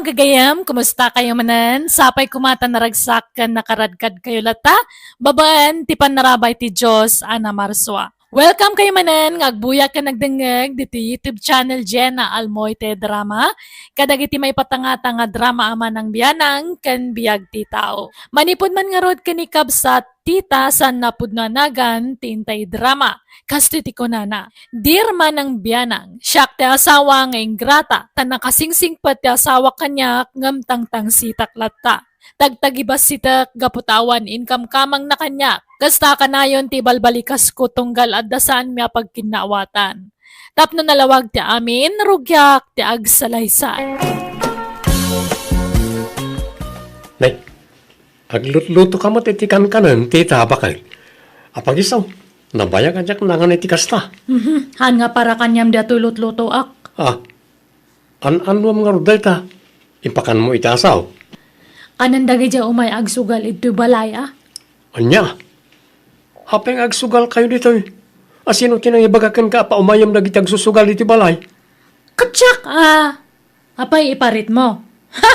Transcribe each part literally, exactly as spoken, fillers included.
Gagayam, kumusta kayo manen? Sapay koma ta naragsak ken nakaradkad kayo latta, babaen ti pannarabay ti Dios a namarsua. Welcome kayo manen nga agbuya ken nagdengngeg ditoy YouTube channel Jenna Almoite Drama, kadagiti maipatangata nga drama a manang bianang ken biag ti tao. Manipud man ngarud ken ni kabsat Tita, saan a pudno a nagan ti intay drama. Kastoy ti kunana, "Dear manang bianang, siak ti asawa nga ingrata, ta nakasingsingpet ti asawa kaniak ngem tangtangsitak latta. Tagtagibassitek gapu ta awan inkamkamangna kaniak. Kasta kanayon ti ibalbalikasko tunggal adda saanmi a pagkinnaawatan. Tapno nalawag ti amin, rugiak ti agsalaysay." Nay, aglutluto ka met iti kankanen, tita, baket. Apagisaw, nabayag a diak nangan iti kasta. Mhm, han nga para kaniam daytoy lutlutoak. Ah, an-annuam ngarud dayta? Ipakanmo iti asaw. Kanen dagidiay umay agsugal iti balay, a? Ania? Apay nga agsugal kayo ditoy? A sino ti nangibaga kenka a paumayem dagiti agsusugal iti balay? Ket siak, a, apay iparitmo? Ha!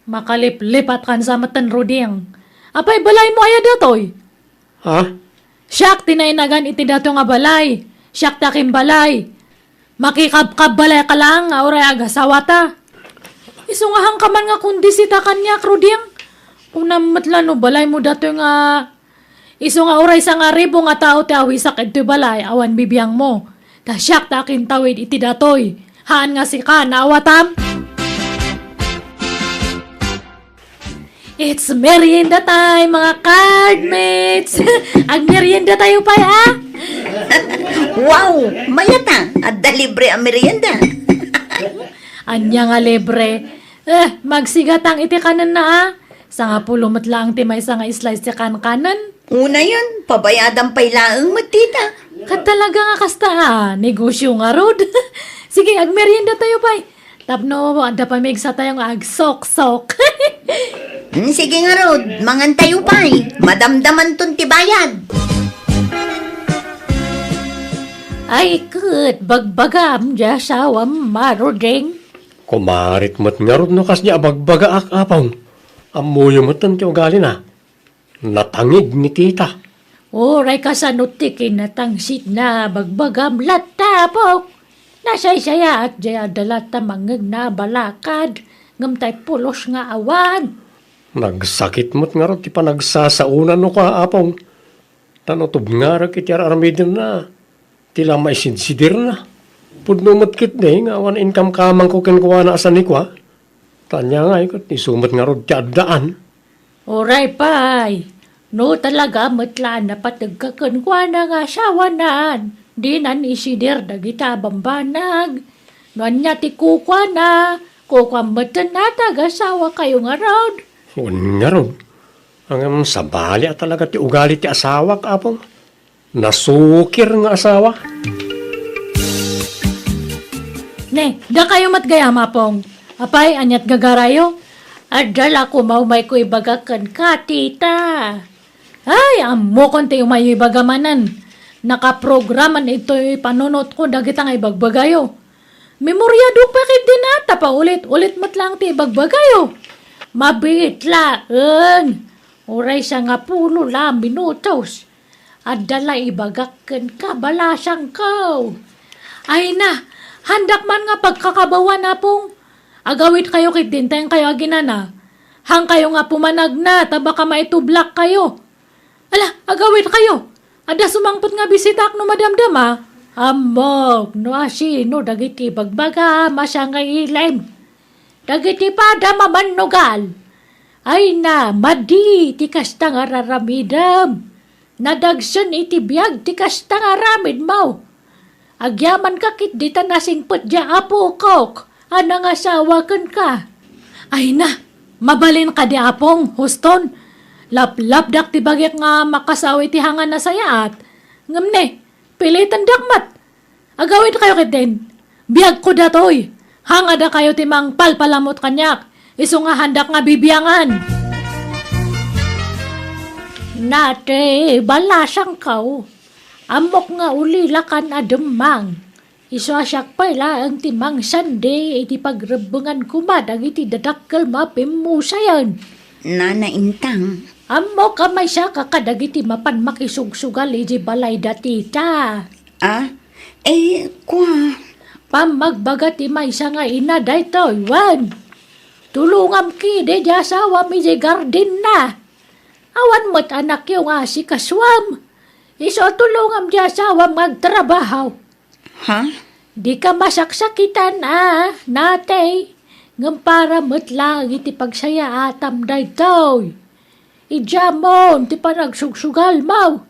Makaliplipatkan sa metten, Ruding. Apay balaymo aya datoy? Ha? Siak ti nainagan iti dato nga balay. Siak ti akimbalay. Makikabkabbalay ka laeng nga uray agasawata. Isu nga hanka man nga kondisita kaniak, Ruding. Kunam met la no balaymo datoy nga isu nga uray sangaribu nga tao ti awisak idtoy balay awan bibiangmo. Ta siak ti akintawid iti datoy. Haan nga sika, naawatam? It's merienda time, mga cardmates! Agmerienda tayo pay, a? Wow! Mayat a! Adda libre a merienda! Ania nga libre? Eh, magsigatang iti kanenna, a? Sangapulo met laeng ti maysa nga slice ti kankanen. Unayen, pabayadan pay laeng met, tita. Ket talaga nga kasta, a? Negosyo ngarud. Sige, agmerienda tayo pay. Tapno adda pamigsatayo nga agsoksok. Mm, sige ngarud, mangantayo pay. Madamdamanton ti bayad. Ay, ket bagbagam diay asawam, a Ruding. Kumarit met ngarud no kasdiay a bagbagaak, Apong. Ammoyo metten ti ugalina. Natangig ni tita. Uray kasano ti kinatangsitna, bagbagam latta, Apok. Nasaysayaat diay adda latta mangngegna a balakad, ngem tay pulos nga awan. Nagsakit met ngarud ti panagsasaonannoka, Apong. Ta no tubngarek iti ar-aramidenna, ti la maisidsidirna. Pudno met ketdi nga awan inkamkamangko kenkuana a sanikua. Ta ania ngay ket isu met ngarud ti addaan. Uray pay, no talaga met la a napategka kenkuana nga asawanan, dinan isidir dagita a bambanag. No ania ti kukuana, kukuam metten a ti agasawakayo ngarud. Wen ngarud. Ngem sabali a talaga ti ugali ti asawak, Apong. Nasukir nga asawa. Ne, dakayo met gayam, Apong. Apay, aniat gagarayo? Adda la koma umayko ibaga kenka, tita. Ay, ammokon ti umayyo ibaga manen. Nakaprograman itoy panunotko dagita nga ibagbagayo. Memoriadok pay ketdin a, ta paulit-ulit met laeng ti ibagbagayo. Mabiit laeng. Uray sangapulo la a minutos. Adda la ibagak kenka, balasangko. Ay na, handak man nga pagkakabawan, Apong. Agawidkayo ketdin ta inkayo aginana. Hankayo nga pumanagna, ta baka maitublakkayo. Ala, agawidkayo. Adda sumangpet nga bisitaak no madamdama. Ammok no asino dagiti bagbagam a sangailim. Dagiti padam a mannugal. Ay na, madi ti kasta nga raramidem. Nadagsen iti biag ti kasta nga aramidmo. Agyamanka ketdi ta nasingpet diay apokok a nangasawa kenka. Ay na, mabalin kadi, Apong, huston. Laplapdak ti bagik nga makasao iti hangan a sayaat. Ngem ne, pilitendak met. Agawidkayo ketdin. Biagko datoy. Hangadakayo ti mangpalpalamut kaniak. Isu nga handak nga bibiangan. Nate, balasangko. Ammok nga ulilakan a demmang. Isu a siak pay laeng ti mangsandi iti pagrebbengan koma dagiti dadakkel a pimmusayen. Nana Intang. Ammok a maysaka kadagiti mapan makisugsugal iti balay da tita. Ah? Eh, kua. Pammagbaga ti maysa nga ina daytoy, wen. Tulongam kidi ti asawam iti gardenna. Awan met anakyo nga asikasuam. Isu a tulongam ti asawam nga agtrabaho. Ha? Dika masaksakitan a, natay, ngem para met laeng iti pagsayaatam daytoy. Idiamon ti panagsugsugalmo.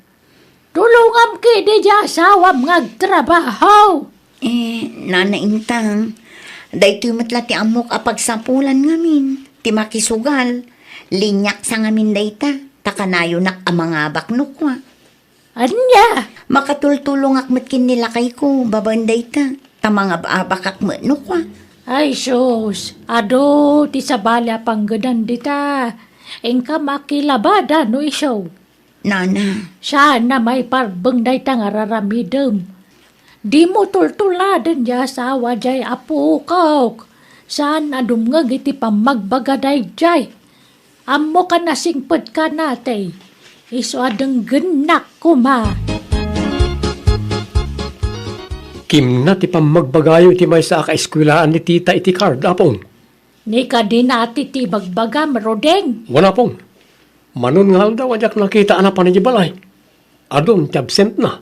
Tulongam kidi ti asawam nga agtrabaho. Eh, Nana Intang, daytoy met la ti ammok a pagsapulan ngamin, ti makisugal. Liniaksa ngamin dayta, ta kanayonak a mangabak no kua. Ania? Makatultulongak met ken ni lakayko babaen dayta, ta mangab-abakak met no kua. Ay sus, adu ti sabali a panggedan dita. Inka makilabada no isu. Nana. Saan a maiparbeng dayta nga raramidem. Dimo tultuladen ti asawa diay, apokok. Saan a dumngeg iti pammagbaga daydiay. Ammok a nasingpetka, natay. Isu a denggennak koma. Kimna ti pammagbagayo iti maysa a kaeskuelaan ni tita iti card, Apong. Ni kadina ti ibagbagam, Rodeng? Wen, Apong. Manon nga aldaw a diak nakita a napan iti balay. Adun ti absentna.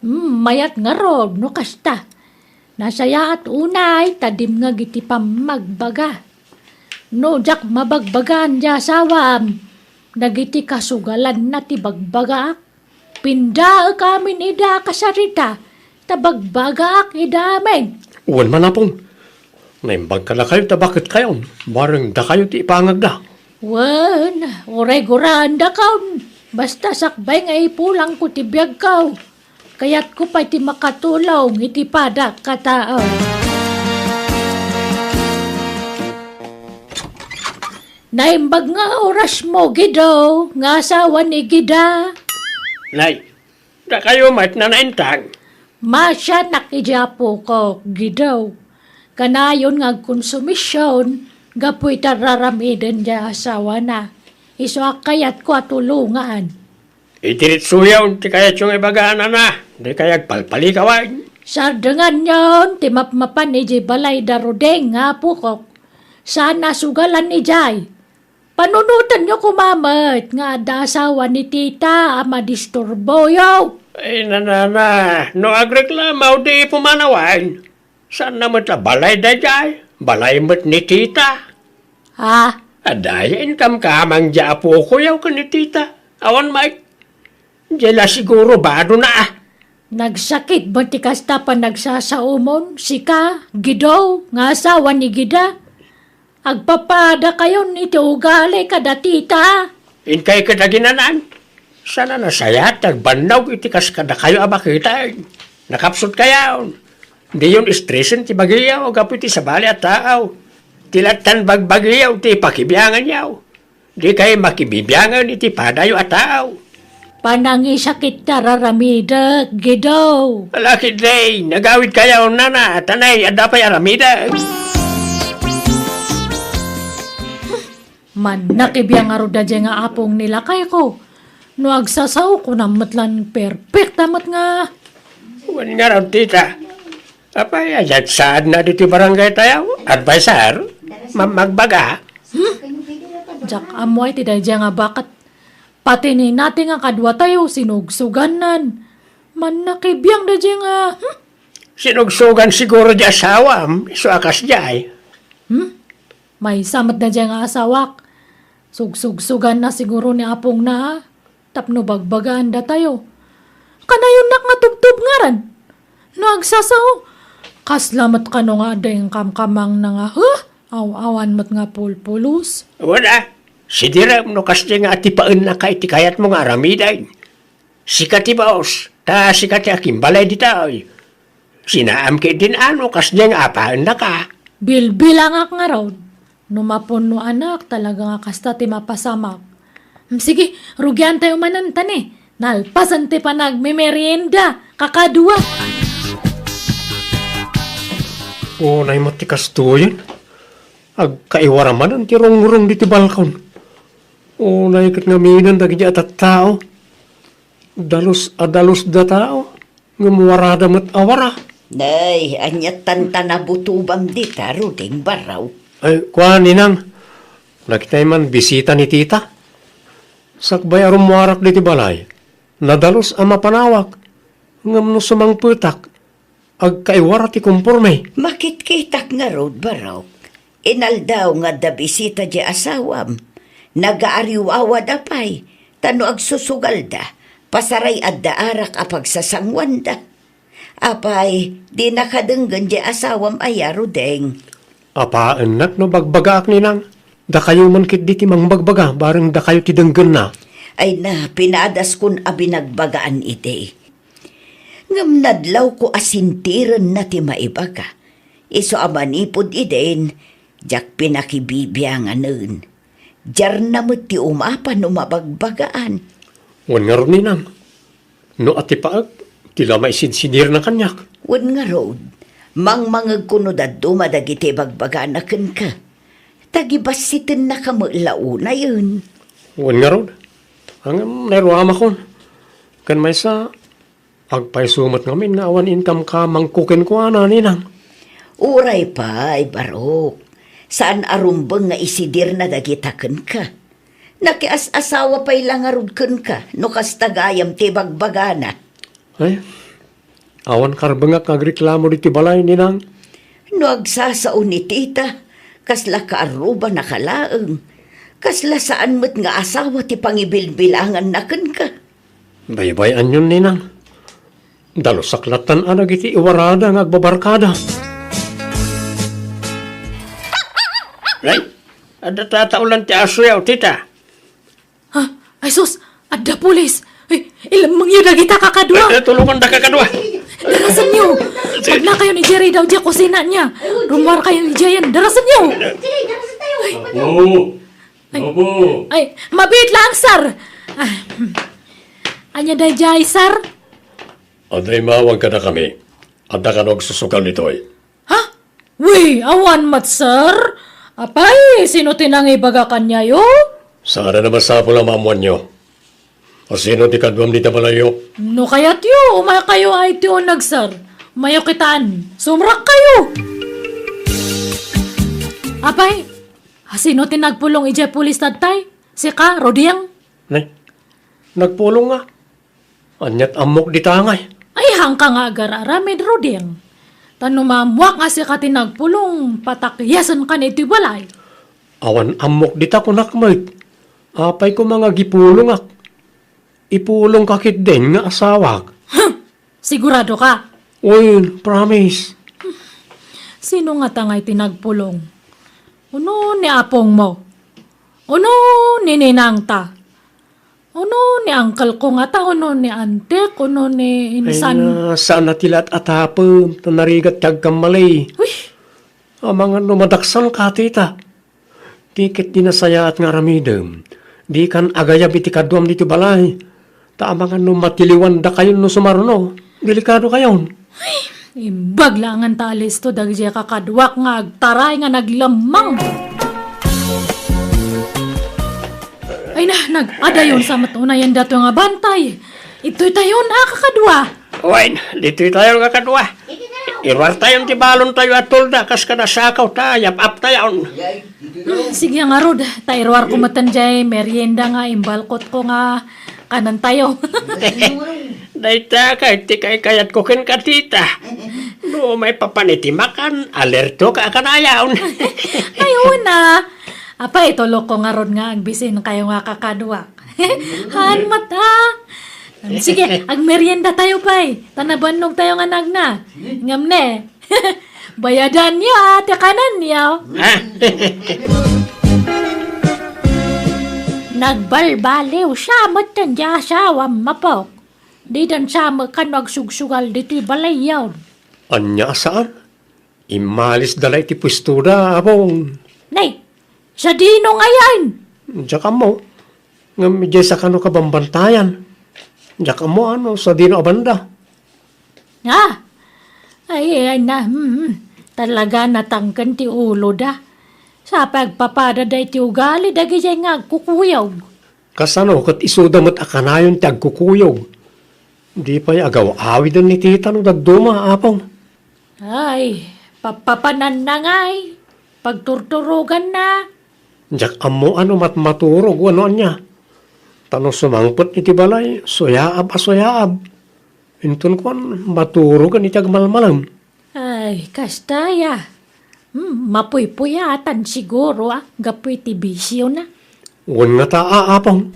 Hmm, mayat ngarud no kasta. Nasayaat unay ta dimngeg iti pammagbaga. No diak mabagbagaan ti asawam, dagiti kasugalanna ti bagbagaak. Pindaek amin ida a kasarita, ta bagbagaak ida amin. Wen man, Apong. Naimbag kadakayo ta baketkayon, bareng dakayo ti ipangagda. Wen, uray guraendakon. Basta sakbay nga ipulangko ti biagko, kayatko pay ti makatulong iti padak a tao. Naimbag nga orasmo, Gido, nga asawa ni Gida. Nay, dakayo met, Nana Intang. Masianak iti apokok, Gido. Kanayon nga agkonsumision gapu iti ar-aramiden ti asawana. Isu a kayatko a tulongan. Idiretsoyon ti kayatyo nga ibaga, Nana. Dikay agpalpalikawan. Sardenganyon ti mapmapan iti balay da Rodeng nga apokok. Saan a sugalan idiay. Panunotenyo koma met nga adda asawa ni tita a madisturboyo. Ay, Nana, no agreklamo, di pumanawan. Saan na met a balay daydiay? Balay met ni tita. Ah? Adda aya inkamkamang diay apokoyo ken ni tita. Awan met. Diay la siguro badona, ah. Nagsakit met ti kasta panagsasaomon, sika, Gido, nga asawa ni Gida. Agpapadakayon iti ugali kada tita. Inkay ket aginan-an. Saan a nasayaat ti agbannog iti kas kadakayo a baketen. Nakapsutkayon. Diyon estresen ti bagiyo gapu iti sabali a tao. Ti lattan bagbagiyo ti pakibianganyo. Dikay makibibiangen iti padayo a tao. Panangisakit ti ar-aramidek, Gido. Ala ketdi, nagawidkayo, Nana, ta nay, adda pay aramidek. Mannakibiang ngarud daydiay nga apong ni lakayko. No agsasao, kunam met lan perfect a met nga. Wen ngarud, tita. Apay, ania ti saadna ditoy barangay tayo? Adviser? Mam-, magbaga? Hmm? Diak ammo ay ti daydiay nga baket. Pati ni nati nga kadua tayo, sinugsugannan. Mannakibiang daydiay nga, hmm? Sinugsugan siguro di asawam, isu a kasdiay. Hmm? Maysa met daydiay nga asawak. Sugsugsuganna siguro ni apongna, ha? Tapno bagbagaan datayo. Kanayonnak nga tubtubngaran. No agsasao, kasla met kano nga adda inkamkamangna nga, huh? Aw-awan met nga pulpulos. Wala. Sidirem no kasdiay nga atipaennaka iti kayatmo nga aramiden. Sika ti baos, ta sika ti akimbalay ditoy. Sinaam ketdin a no kasdiay nga apaennaka. Bilbilangak ngarud. No mapunnoanak, talaga nga kasta ti mapasamak. Mm, sige, rugiantayo manen, ta ni, nalpasen ti panagmemerienda, kakadua. Unay met ti kastoyen, agkaiwara manen ti rungrong ditoy balkon. Unay ket ngaminen dagiti a tattao. Dalus a dalus da tao, ngem warada met a wara. Nay, ania tantana butobam dita, Ruding Barraw? Ay, kuan, Ninang. Nakitay man bisita ni Tita. Sakbay a rummuarak ditoy balay, nadalus a mapanawak. Ngem no sumangpetak, agkaiwara ti komporme. Makitkitak ngarud, Barok. Inaldaw nga adda bisita diay asawam. Nagaariwawada pay, ta no agsusugalda, pasaray adda arak a pagsasanguanda. Apay, dinaka denggen diay asawam aya, Ruding? Apaennak no bagbagaak, Ninang. Dakayo man ketdi ti mangbagbaga, bareng dakayo ti denggenna. Ay na, pinadaskon a binagbagaan idi. Ngem nadlawko a sintirenna ti maibaga. Isu a manipud idin, diak pinakibibianganen. Diarna met ti umapa no mabagbagaan. Wen ngarud, Ninang, no atipaek, ti la maisidsidirna kaniak. Wen ngarud, mangmangegko no dadduma dagiti bagbagana kenka. Tagibassitennaka met la unayen. Wen ngarud, ngem nairuamakon. Ken maysa, agpayso met ngamin nga awan inkamkamangko kenkuana, Ninang. Uray pay, Barok. Saan a rumbeng nga isidirna dagita kenka. Nakias-asawa pay la ngarud kenka no kasta gayam ti bagbagana. Ay, awan karbengak nga agreklamo ditoy balay, Ninang. No agsasao ni Tita, kasla kaarrubanaka laeng. Kasla saan met nga asawa ti pangibilbilanganna kenka. Baybay-anyon, Ninang. Dalusak lattan a dagiti iwarada nga agbabarkada. Ay, adda tataolan ti asoyaw, Tita. Ha? Ay sus, adda pulis. Ay, ilemmengyo dagita kakadua. Eh, eh, tulongandaka kadua. Darasenyo. Sige. Magnakayon idiay ridaw diay kusina niya. Rummuarkayon idiayen. Darasenyo. Apo. Ay, Apo. Ay, mabiit lang, sir. Ah, hmm. Ania daydiay, sir? Adda immawag kadakami. Adda kano agsusugal ditoy. Ha? Wi, awan met, sir. Apay, sino ti nangibaga kaniayo? Saan a masapul a maammoanyo. A sino ti kaduam dita balayyo? No kayatyo, umaykayo ay ti uneg, sir. Umayyo kitan. Sumrakkayo. Apay, a sino ti nagpulong idiay pulis tattay? Sika, Ruding? Nay, nagpulong nga. Aniat ammok dita ngay? Ay, haanka nga agar-aramid, Ruding. Ta no maammoak nga sika ti nagpulong, patakyasenkan iti balay. Awan ammok dita, kunak met. Apay koma nga agipulongak? Ipulongka ketdin nga asawak. Huh! Sigurado ka? Wen, promise. Sino ngata ngay ti nagpulong? Uno ni apongmo? Uno ni ninangta? Uno ni uncle ko ngata, uno ni antek, uno ni insan. Ay, na, saan a ti laat a tapem, ta narigat ti agkammali. Uy! Amangan no madaksan ka, tita. Ti ket di nasayaat nga aramidem, dikan agayab iti kaduam ditoy balay. Ta amangan no matiliwan dakayon no sumarno, delikado kayon. Ay, imbag laengen ta alisto dagiti kakaduak nga agtaray nga naglemmang. Ay na, nag-adayon sa met unayen dato nga bantay. Itoy tayon a kakadua. Wen, ditoy tayon a kakadua. Iruar tayon ti balon tayo a tolda kas kada sakaw ta yap-ap tayon. Ah, sige ngarud, ta iruar ko metten jay merienda nga imbalkot ko nga kanen tayo. Dayta kay ti kaykayat ko ken ka, tita. No maipapan iti makan, alerto ka a kanayon. Ay, una. Apay, itulok ko ngarud nga agbisin kayo nga kakaduak. Haan met, a. Sige, agmerienda tayo pay. Ta nabannog tayo nga nagna. Ngem ne, bayadan niya, a, ti kanen niya. Ha? Nagbalbaliw siya met ti asawam, Apok. Didan sa met kano agsugsugal ditoy balayyo. Ania a saan? Immalisda la iti puestoda, Apong. Nay, sadino ngayen? Diak ammo. Ngem idiay sakano kabambantayan. Diak ammo a no sadino a banda. Ah! Ay, ay, na, hmm, hmm. Talaga, natangken ti uloda. Sa pay agpapada daytoy ugali dagijay nga agkukuyog. Kasano ket isuda met a kanayon ti agkukuyog? Di pay agaw-awiden ni tita no dadduma, Apong. Ay, papapananna ngay. Pagturturoganna. Diak ammo a no matmaturog wenno ania. Ta no sumangpet iti balay, suyaab a suyaab. Inton kuan, maturogen iti agmalmalem. Ay, kasta aya. Hmm, mapuypuyatan siguro, ah, gapu iti bisiona. Wen ngata, a, Apong.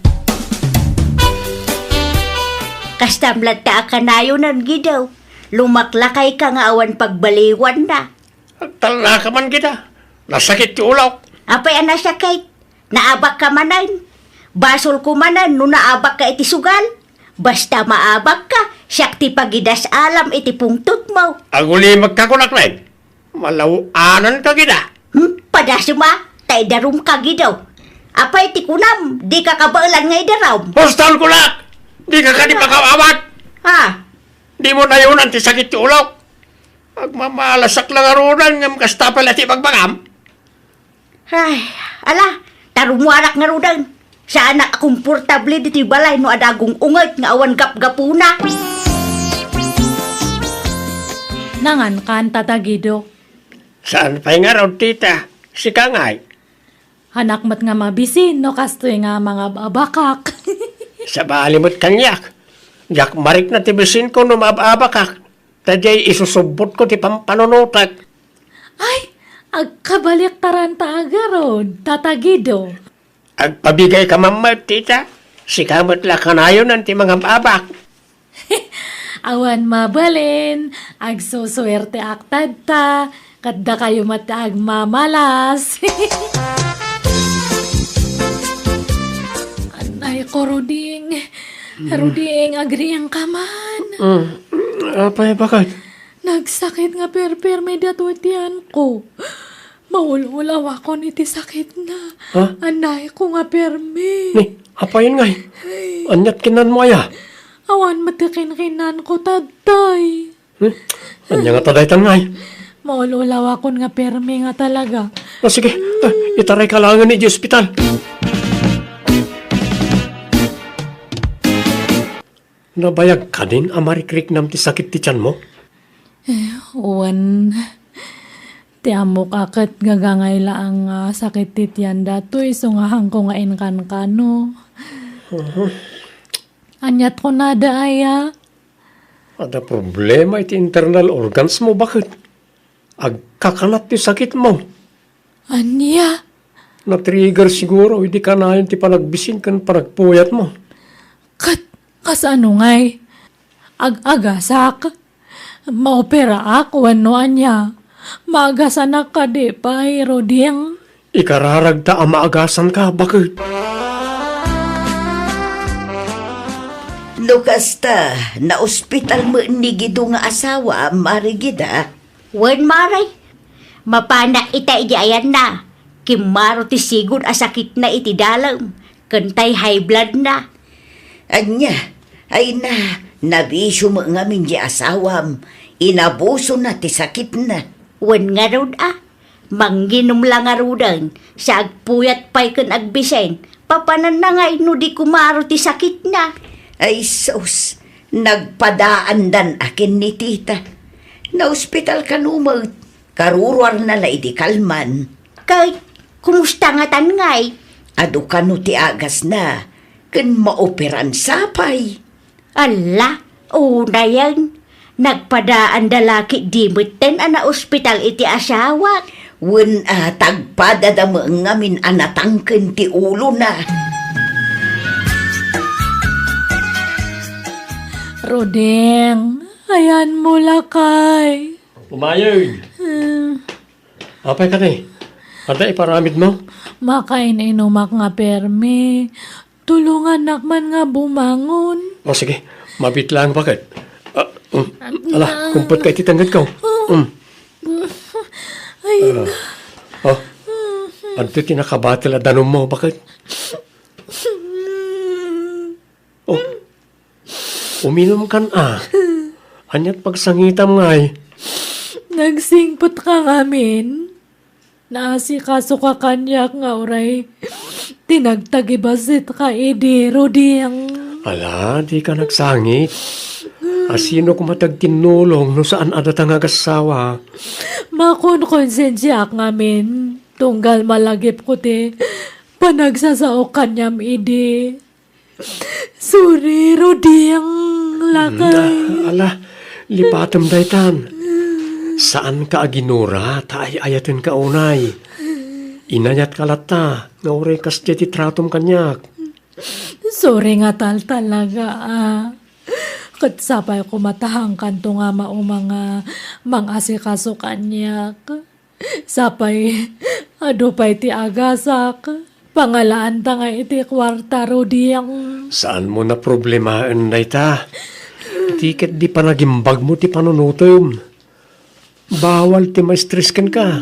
Kastam latta a kanayonan, Gidaw. Lumaklakayka nga awan pagbaliwanna. Agtalnaka man, Gida. Nasakit ti ulok. Apay a nasakit? Naabakka manen? Basolko manen no naabakka iti sugal? Basta maabakka, siak ti pagidas-alam iti pungtotmo. Agulimekka kunak, Nay. Malaw-ananka, Gida. Hmm? Padasem a, ta idarumka, Gidaw. Apay ti kunam, dika kabaelan nga idarum? Huston kunak! Dika kadi makaawat! Ha? Dimo nayonan ti sakit ti ulok. Agmamalasak la ngaruden ngem kasta pay la ti ibagbagam. Ay, ala, tarumuarak ngaruden. Saanak a komportable ditoy balay no adda agung-unget nga awan gapgapuna. Nangankan, Tata Guido. Saan pay ngarud, tita? Sika ngay? Anak met nga mabisin no kastoy nga mangab-abakak. Sabali met kaniak. Diak marikna ti bisinko no maab-abakak. Ta diay isusubbotko ti pampanunotek. Ay, agkabaliktaran ta agarud, Tata Guido. Agpabigayka man met, tita. Sika met la kanayonan ti mangab-abak. Awan mabalin, agsusuerteak tatta, ket dakayo met ti agmamalas. Anay ko, Ruding. Mm. Ruding, agriingka man. Mm. Apay, baket? Nagsakit nga perpermi datoy tianko. Maul-ulawakon iti sakitna. Ha? Anay ko nga permi. Ni, apayen ngay? Ay. Aniat kinanmo aya? Awan met ti kinkinanko, Tatay. Hmm? Ania ngata daytan ngay? Maul-ulawakon nga permi nga talaga. Ah, sige. Ah, itarayka laengen iti ospital. Nabayag kadin a marikriknam ti sakit ti tianmo? Eh, wen, ti ammok a ket gagangay laeng nga sakit ti tian datoy, isu nga haanko nga inkankano. Mhm. Aniat kunada aya? Adda problema iti internal organs mo, baket? Agkakanat ti sakitmo. Ania? Na-trigger siguro idi kanayon ti panagbisin ken panagpuyatmo. Ket kasano ngay? Ag-agasak? Maoperaak wenno ania? Maagasanak kadi pay, Ruding? Ikararagta a maagasanka, baket. No kasta, naospital met ni Guido nga asawa, Mari Gida? Wen, Mari. Mapanak ita idi ayanna. Kimmaro ti sigud a sakitna iti dalem, ken tay high blood na. Ania, ay na, nabisio met ngamin di asawam, inabusona ti sakitna. Wen ngarud a, manginom la ngaruden, sa agpuyat pay ken agbisen, papananna ngay no di kumaro ti sakitna. Ay sus, nagpadaandan a ken ni tita. Naospital kano met, karuruarna la idi kalman. Ket kumusta ngatan ngay? Adu kano ti agasna, ken maoperan sapay. Alla, unayen. Nagpadaanda la ketdi metten a naospital iti asawak. Wen a, tagpadada met ngamin a natangken ti ulona. Roding, ayanmo lakay. Umayeg. Hmm. Apay kadi? Adda iparamidmo? Makain-inumak nga permi. Tulongannak man nga bumangon. O, sige. Mabit laeng, baket. Ah, mm. Ala, kumpot ka iti tengngedko. Mm. Ay, ah. O, adtoy ti nakabatel a danummo, baket. O, uminumkan a. Aniat pagsangitam ngay? Nagsingpetka ngamin. Naasikasoka kaniak nga uray ti nagtagibasitka idi, Ruding. Ala, dika nagsangit. Asino koma ti agtinnulong no saan a data nga agassawa? Makonkonsensiaak ngamin, tunggal malagipko ti panagsasaok kaniam idi. Sorry, Ruding, lakay. Mm, ala, lipatem daytan. Saanka a ginura ta ay-ayatenka unay. Inayatka latta nga uray kasdiay ti tratom kaniak. Sorry nga taltalaga, a. Ket sapay koma ta haankanto nga mauma nga mang-asikaso kaniak. Sapay, adu pay ti agasak. Pangalaanta nga iti kuarta, Ruding. Saanmo naproblemaen dayta. Ti ket di panagimbagmo ti panunotem. Bawal ti maistres kenka.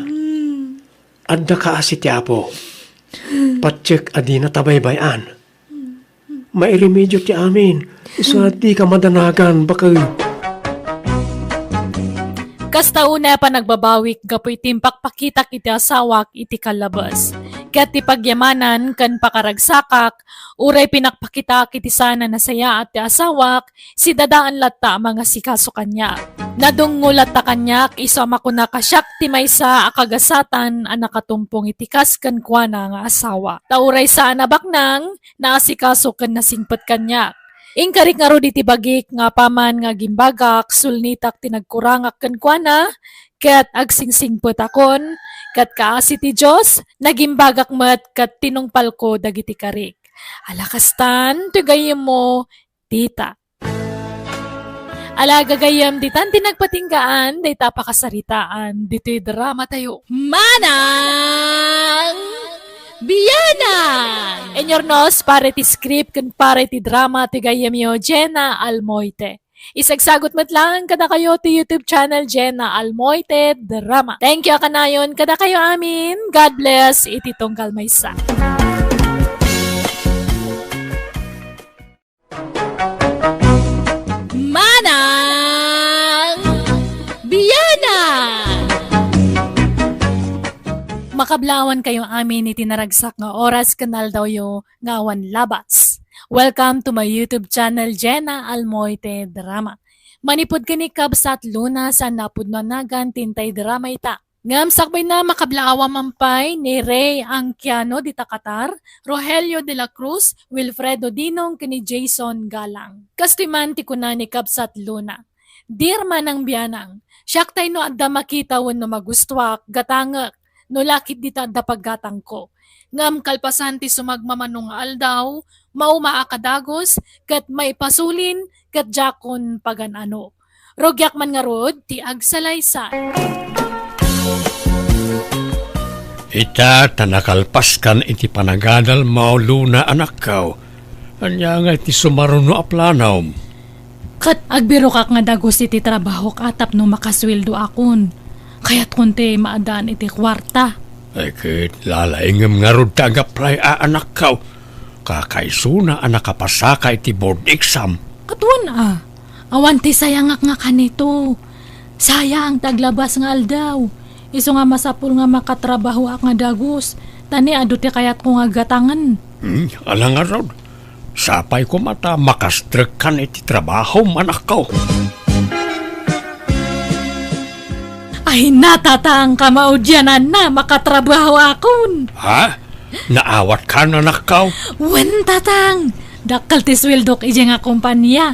Adda kaasi ti Apo. Patiek a dina tabaybay-an. Mairemedio ti amin. Isu a dika madanagan, baket. Kasta unay a panagbabawik gapu iti impakpakitak iti asawak iti kallabes. Ket ti pagyamanan ken pakaragsakak, uray pinakpakitaak iti saan a nasayaat ti asawak, sidadaan latta a mangasikaso kaniak. Nadungngol latta kaniak isu a makunak a siak ti maysa a kagasatan a nakatumpong iti kas kenkuana nga asawa. Ta uray saan a baknang, naasikaso ken nasingpet kaniak. Inkarik ngarud iti bagik nga apaman nga agimbagak, sulnitak ti nagkurangak kenkuana, ket agsingsingpetakon, ket kaasi ti Dios, nagimbagak met ket tinungpalko dagiti karik. Ala kastan, ti gayyemmo, dita. Ala gagayyem, ditan ti nagpatinggaan, dayta pakasaritaan, ditoy drama tayo. Manang Bianang! Inurnos, para iti script ken para iti drama, ti gayyemyo, Jenna Almoite. Isagsagut met laeng kadakayo ti YouTube channel, Jenna Almoite Drama. Thank you a kanayon kadakayo amin. God bless iti tunggal maysa. Manang Bianang! Makablaawan kayo amin iti naragsak nga oras ken aldawyo nga awan labas. Welcome to my YouTube channel, Jenna Almoite Drama. Manipud ken ni Kabsat Luna, saan a pudno a nagan ti intay drama ita. Ngem sakbayna, makablaawa man pay ni Ray Anquiano dita Qatar, Rogelio de la Cruz, Wilfredo Dinong, ken ni Jason Galang. Kastoy man ti kuna ni Kabsat Luna, "Dear Manang Bianang, siak tay no adda makita wenno magustuak, gatangek, no lakit dita adda paggatangko. Ngem kalpasan ti sumagmamano nga aldaw, maumaak a dagus, ket maipasulin, ket diakon pagan-ano. Rugiak man ngarud ti agsalaysay." Ita ta nakalpaskan iti panagadal, Luna, anakko. Ania ngay ti sumaruno a planom? Ket agbirokak nga dagus iti trabahok a tapno makasueldoakon. Kayatkon ti maaddaan iti kuarta. Ay, ket lalaingem ngarud ta ag-apply a, anakko. Kakaisuna a nakapasaka iti board exam. Ket wen a, awan ti sayangak nga kanito. Sayang ti aglabas nga aldaw. Isu nga masapul nga makatrabahoak nga dagus, ta ni adu ti kayatko nga gatangen. Hmm, ala ngarud. Sapay koma ta makastrekkan iti trabahom, anakko. Ay, natatang kamaudiananna, makatrabahoakon. Ha? Naawatkan, anakko? Wen, tatang. Dakkel ti sueldok idiay nga kompania.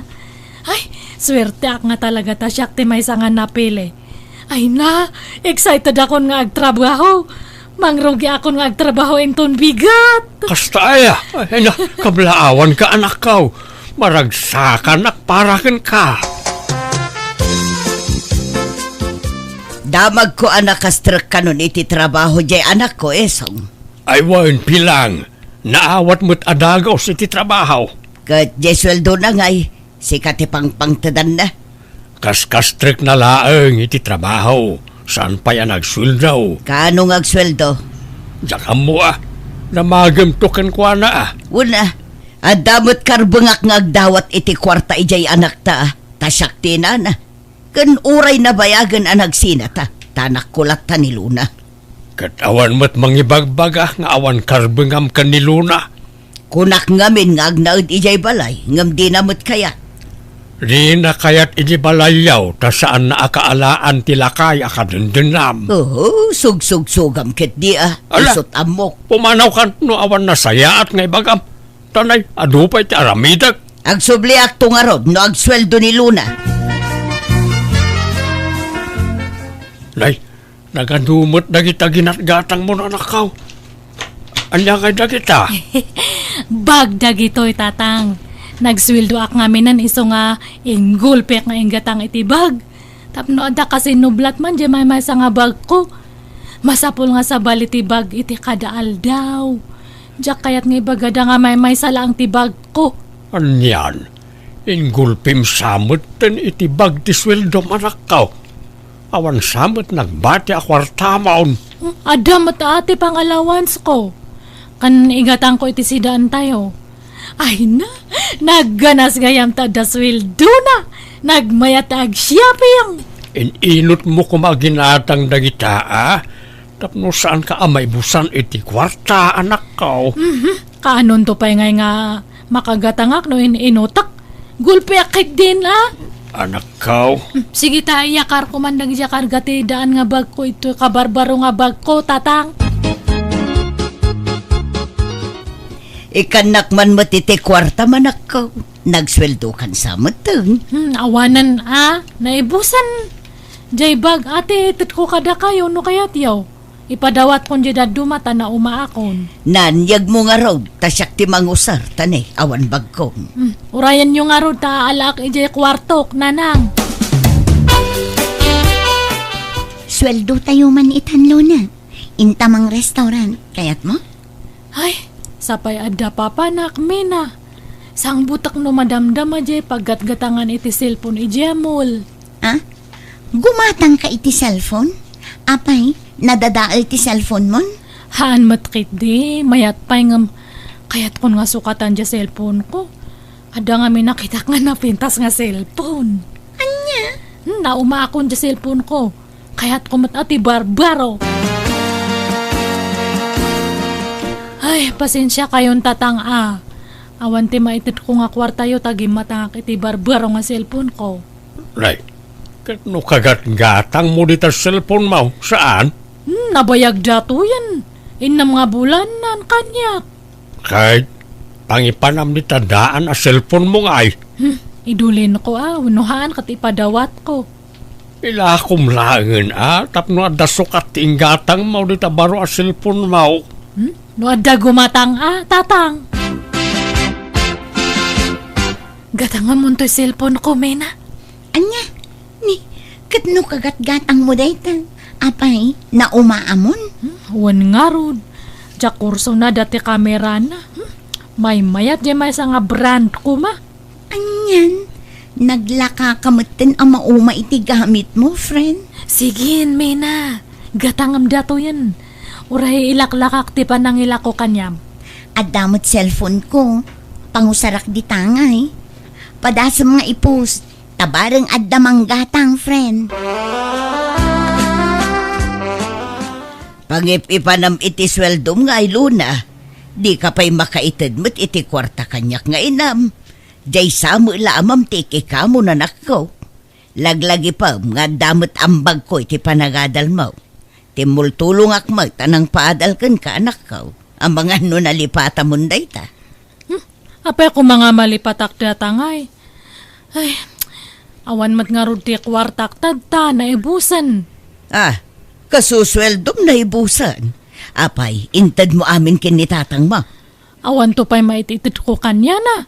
Ay, suerteak nga talaga ta siak ti maysa nga napili. Ay na, excited akon nga agtrabaho. Mangrugiakon nga agtrabaho inton bigat. Kasta aya? Ay na, kablaawanka, anakko. Maragsakanak para kenka. Damagko a nakastrekkanon iti trabaho diay anakko, Esong. Ay wen, bilang. Naawat met a dagus iti trabaho. Ket diay sueldona ngay, sika ti pangpangtedanna. Kaskastrekna laeng iti trabaho, saan pay a nagsueldo. Kaano nga agsueldo? Diak ammo a, namagemto kenkuana a. Wen a, adda met karbengak nga agdawat iti kuarta idiay anakta a, ta siak ti inana. Ken uray nabayagen a nagsinata, ta nakkulat ta ni Luna. Ket awan met mangibagbaga nga awan karbengam ken ni Luna. Kunak ngamin nga agnaed idiay balay, ngem dina met kayat. Dina kayat idiay balayyo, ta saanna a kaalaan ti lakay a kadendennam. Oo, sugsugsugam ketdi a. Ala, isut' ammok. Pumanawkan no awan nasayaat nga ibagam. Tanay, adu pay ti aramidek. Agsubliakto ngarud no agsueldo ni Luna. Nay, nagadu met dagita ginatgatangmo, anakko. Ania ngay dagita? Bag dagitoy, Tatang. Nagsueldoak ngaminen isu nga inggulpiak nga inggatang iti bag. Tapno adda kasinublat man diay maymaysa nga bagko. Masapul nga sabali ti bag iti kada aldaw. Diak kayat nga ibagada nga maymaysa laeng ti bagko. Anian, inggulpim sa metten iti bag ti sueldom, anakko. Awan sa met nagbati a kuartamon. Adda met a ti pangalawansko. Ken igatangko iti sidaantayo. Ay na, nagganas gayam ta adda sueldona. Nagmayat ta ag-shopping. In-inutmo koma ginatang dagita, a? Tapno saanka a maibusan iti kuarta, anakko. Mhm. Kaanonto pay ngay nga makagatangak no in-inutak? Gulpiak ketdin, a? Anakko. Hmm, sige ta, iyakarko man dagiti karga ti daan nga bagko, itoy kabarbaro nga bagko, Tatang. Ikkannak man met iti kuartam, anakko. Nagsueldokan sa metten. Hmm, awanen a, naibusan. Jay bag, ati, itedko kadakayo no kayatyo. Ipadawatko jay dadduma ta naumaakon. Naan, yegmo ngarud, ta siak ti mangusar, ta ne, awan bagko. Hmm, urayenyo ngarud ta alaak ijay kuartok, nanang. Sueldotayo man itan, Luna. Inta mang restaurant, kayatmo? Ay, sapay adda papanak, Mina. Sangbutek no madamdama jay paggatgatangan iti cellphone ijay mall. Ah? Gumatangka iti cellphone? Apay, nadadael ti cellphone mon? Haan met ketdi, mayat pay ngem kayatkon nga sukatan jay cellphone ko. Adda ngamin nakitak nga napintas nga cellphone. Ania? Hmm, naumaakon jay cellphone ko. Kayatko met a ti barbaro. Ay, pasensiakayon, Tatang, a. Awan ti maitedko nga kuartayo ta gimmatangak iti barbaro nga cellphone ko. Nay, ket no kagatgatangmo dita cellphone mo, saan? Hmm, nabayag datoyen. Innem nga bulan nan kaniak. Ket pangipanam dita daan a cellphone mo ngay. Hmm, idulinko a, wenno haan ket ipadawatko. Ilakom laengen a, tapno adda sukat ti inggatangmo dita baro a cellphone mo. Hmm? No adda gumatang a, Tatang? Gatangamon toy cellphone ko, Mina. Ania? Ni, ket no kagatgatangmo dayta, apay, naumaamon? Hmm, wen ngarud, diak kursona dati kamerana. Hmm, maymayat jay maysa nga brand koma. Anian, naglakaka metten a mauma iti gamitmo, friend? Sige, Mina. Gatangem datoyen. Uray ilaklakak ti panangilako kaniam. Adda met cellphone ko. Pangusarak dita ngay. Padasem nga i-post. Ta bareng adda manggatang, friend. Pangip-ipanem iti sueldom ngay, Luna. Dika pay makaited met iti kuarta kaniak nga inam. Jay sa met la a mamtik ikamu, nanakko. Laglagipem nga adda met ambagko iti panagadalmo. Timmultulongak met a nangpaadal kenka, anakko. Amangan no nalipatamon dayta. Hmm, apay koma nga malipatak data ngay? Ay, awan met ngarud ti kuartak tadta, naibusen. Ah, kasusueldom naibusen. Apay, intedmo amin ken ni tatangmo? Awanto pay maititedko kaniana.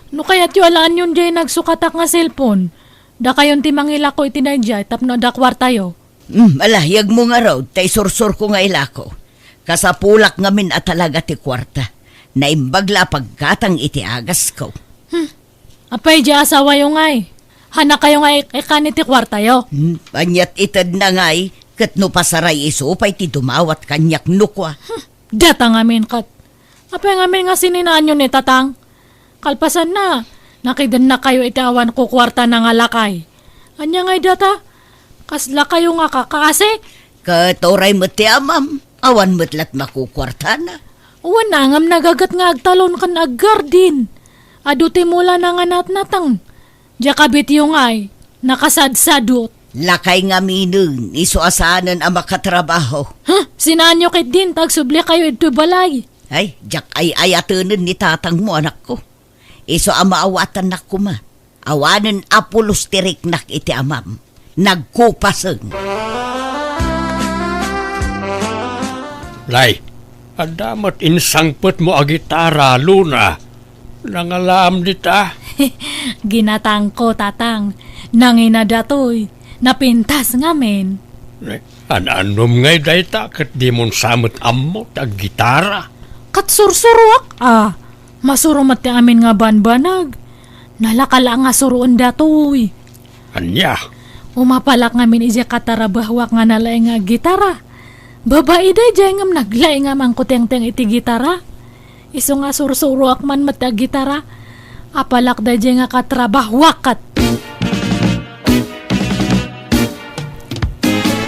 No kayatyo alaanyon jay nagsukatak nga cellphone, dakayon ti mangilako iti daydiay tapno adda kuartayo. Hmm, ala, yegmo ngarud, ta isursurko nga ilako. Kasapulak ngamin a talaga ti kuarta. Naimbag la a paggatang iti agasko. Hmm. Apay, di asawayo ngay? Hanakayo nga ik-, ikkan iti kuartayo? Hmm, aniat itedna ngay, ket no pasaray isu pay ti dumawat kaniak no kua. Hmm. Data ngamin ket. Apay ngamin nga sininaanyo ni Tatang? Kalpasanna, nakidennakayo iti awan kukuartana nga lakay. Ania ngay data? Kasla kayo nga kakasi? Ket uray met ti amam, awan met lat makukuartana. Wen, ngem nagaget nga agtalon ken aggardin. Adu ti mulana nga natnateng. Diak a bityo ngay, nakasadsadot. Lakay ngaminen, isu a saanen a makatrabaho. Huh? Sinaanyo ketdin, ta agsubli kayo idtoy balay. Ay, diak ay-ayatenen ni tatangmo, anakko. Isu a maawatannak koma. Awanen a pulos ti riknak iti amam. Nagkupasen. Lay, adda met insangpetmo a gitara, Luna. Nangalaam dita? Ginatangko, Tatang. Nangina datoy. Napintas ngamin. Eh, an-annom ngay dayta ket dimon sa met ammo ti aggitara? Ket sursuroak, a. Masuro met ti amin nga banbanag. Nalaka la nga suroen datoy. Ania? Umapalak ngamin idiay katarabahuak nga nalaing nga aggitara. Babai daydiay ngem naglaing a mangkutengteng iti gitara. Isu nga sursuroak man met ti aggitara. Apalak daydiay nga katrabahuak ket.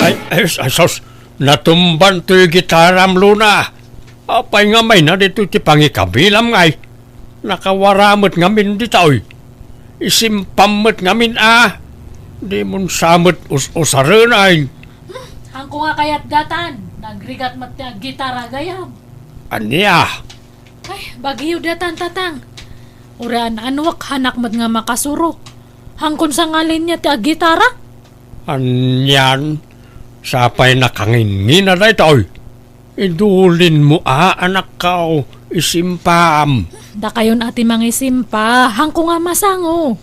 Ay, ay, ay, sus! Natumban toy gitaram, Luna. Apay nga mayna ditoy ti pangikabilam ngay? Nakawara met ngamin ditoy. Isimpam met ngamin a. Dimon sa met us-usaren ay. Hmm, hangko nga kayat datan. Nagrigat met ti aggitara gayam. Ania? Ay, bagyo datan, Tatang. Uray an-anuak, hanak met nga makasuro. Hangkon sa nga linya ti aggitara? Anian, sapay nakangingina daytoy. Idulinmo a, anakko, isimpam. Dakayon a ti mangisimpa, hangko nga masango.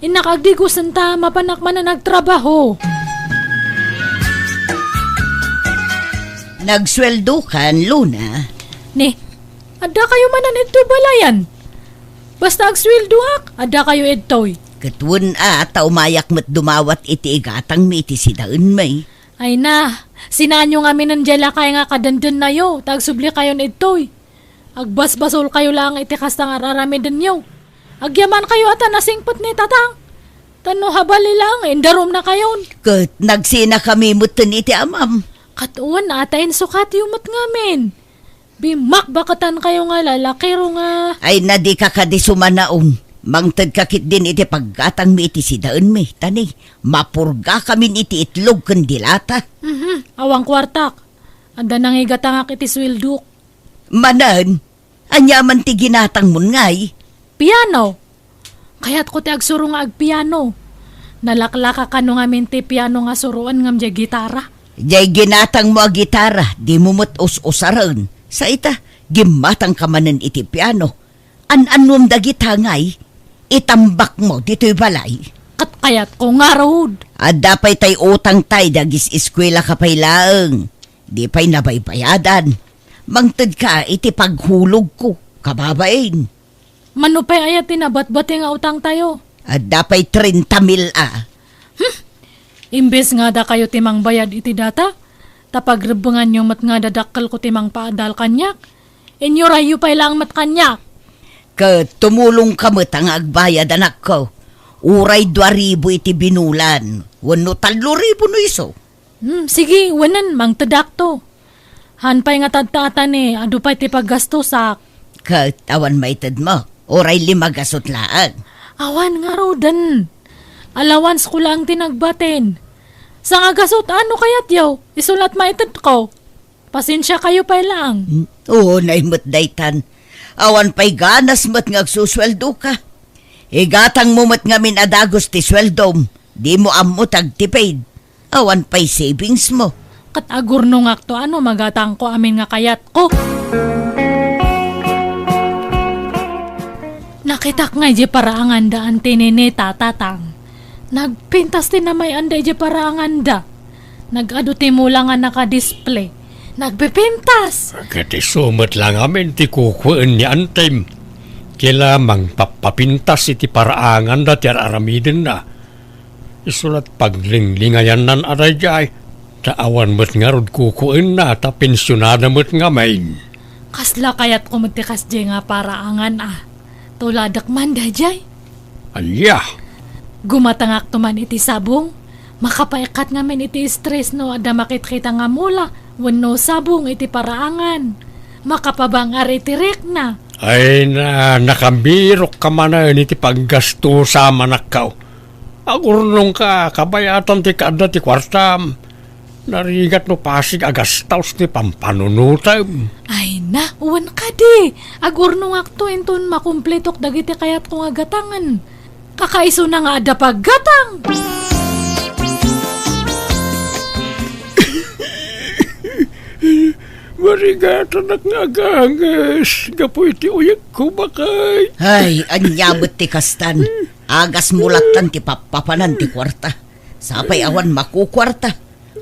Innak agdigosen ta mapanak manen agtrabaho. Nagsueldokan, Luna. Ni, adda kayo manen idtoy balayan? Basta agsueldoak, adda kayo idtoy. Ket wen a, ta umayak met dumawat iti igatangmi iti sidaenmi. Ay na, sinaanyo ngaminen diay lakay nga kadendennayo, ta agsubli kayon idtoy. Agbasbasol kayo laeng iti kasta nga ar-aramidenyo. Agyaman kayo a ta nasingpet ni Tatang. Tano habali laeng, indarumna kayon. Ket nagsinakami metten iti amam. Ket wen a ta insukatyo met ngamin. Bimakbakatan kayo nga lalakiro nga. Ay, na dika kadi sumanaon. Mangtedka ketdin iti paggatangmi iti sidaenmi, ta ni, mapurgakamin iti itlog ken dilata. Mhm, awan kuartak. Adda nangigatangak iti sueldok. Manen, ania man ti ginatangmon ngay? Piano. Kayatko ti agsuro nga agpiano. Nalaklaka kano ngamin ti piano nga suroen ngem diay gitara. Diay ginatangmo a gitara, dimo met us-usaren. Sa ita, gimmatangka manen iti piano. An-annuam dagita ngay, itambakmo ditoy balay. Ket kayatko ngarud. Adda pay tay utangtay dagis eskuelaka pay laeng. Di pay nabaybayadan. Mangtedka iti paghulogko, kababain. Mano pay aya ti nabatbati nga utangtayo? Adda pay trenta mil a. Hmm. Imbes nga dakayo ti mangbayad iti data, ta pagrebbenganyo met nga dadakkelko ti mangpaadal kaniak, inyurayyo pay laeng met kaniak. Ket tumulongka met nga agbayad, anakko. Uray dua ribu iti binulan, wenno tallo ribu no isu. Hmm, sige, wenen, mangtedakto. Han pay nga tadtaatan ni, adu pay ti paggastosak. Ket awan maitedmo, uray lima gasut laeng. Awan ngaruden. Allowancesko laeng ti nagbatin. Sangagasut, ano kayatyo? Isu lat maitedko. Pasensia kayo pay laeng. Hmm, unay met daytan. Awan pay ganas met nga agsusueldoka. Igatangmo met ngamin a dagus ti sueldom. Dimo ammo ti agtipid. Awan pay savings mo. Ket agurnongakto a no magatangko amin nga kayatko. Nakitak nga idiay paraanganda anti ni Neta, Tatang. Nagpintas ti namay-anda idiay paraanganda. Nag-adu ti mula nga nakadisplay. Nagpipintas! Ket isu met la ngamin ti kukuen ni Antim. Kila mangpappapintas iti paraanganda ti ar-aramidenna. Isu lat paglinglingayannan a daydiay, ta awan met ngarud kukuenna ta pensionada met ngamin. Kasla kayatko met ti kasdiay nga paraangan a. Tuladek man daydiay. Ania? Gumatangakto man iti sabong, makapaikkat ngamin iti stress no adda makitkita nga mula wenno sabong iti paraangan. Makapabangar iti rikna. Ay na, nakabirok ka manen iti paggastusa, manakkaw. Agurnong ka, kabayatan ti kaadda ti kuartam. Narigat no pasig a gastaos ti pampanunotem. Ay na, wen kadi. Agurnongakto inton makumpletok dagiti kayatko nga gatangen. Kakaisuna nga adda paggatang. Marigatanak nga aganges gapu iti uyegko, bakay. Ay, ania met ti kastan? Agasmo lattan ti pappapanan ti kuarta. Sapay awan makukuarta.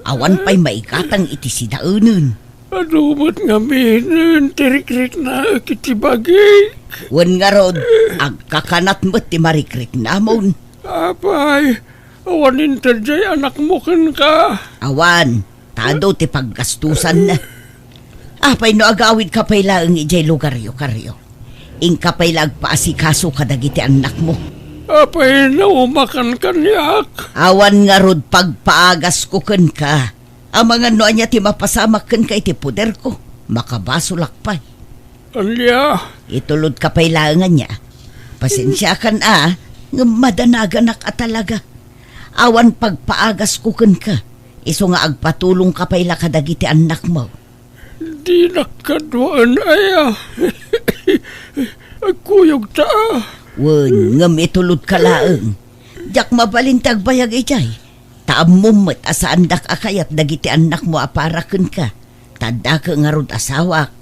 Awan pay maigatang iti sidaenen. Adu met ngaminen ti rikriknaek iti bagik. Wen ngarud, agkakanat met ti marikriknamon. Apay, awan inted diay anakmo kenka? Awan, ta adu ti paggastusanna. Apay no agawidka pay laeng idiay lugaryo, Kario? Inka pay la agpaasikaso kadagiti annakmo. Apay naumakan kaniak? Awan ngarud pagpaagasko kenka. Amangan no ania ti mapasamak kenka iti poderko, makabasolak pay. Ania? Itulodka pay laeng ania. Pasensiakan a, ngem madanaganak a talaga. Awan pagpaagasko kenka, isu nga agpatulongka pay la kadagiti annakmo. Dinak kaduaen aya. Agkuyogta a. Wen, ngem itulodka laeng. Diak mabalin ti agbayag idiay. Ta ammom met a saandak a kayat dagiti annakmo a para kenka. Ta addaka ngarud asawak.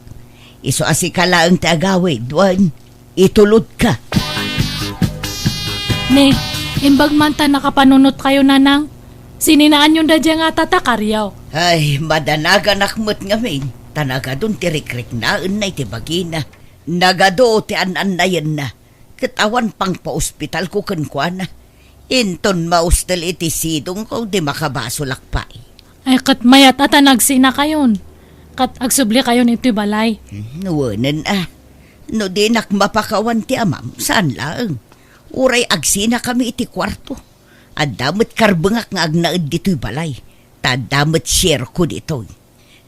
Isu a sika laeng ti agawid, wen, itulodka. Ne, imbag man ta nakapanunotkayo, Nanang. Sininaanyon daydiay nga tata, Kario? Ay, madanaganak met ngamin, ta nagadun ti rikriknaenna iti bagina. Nagadu ti an-annayenna, ket awan pangpaospitalko kenkuana. Inton maustel iti sidongko, di makabasolak pay. Ay, ket mayat a ta nagsinakayon, ket agsublikayon iti balay. Hmm, wenen a. No dinak mapakawan ti amam, saan laeng. Uray agsinakami iti kuarto. Adda met karbengak nga agnaed ditoy balay, ta adda met sierko ditoy.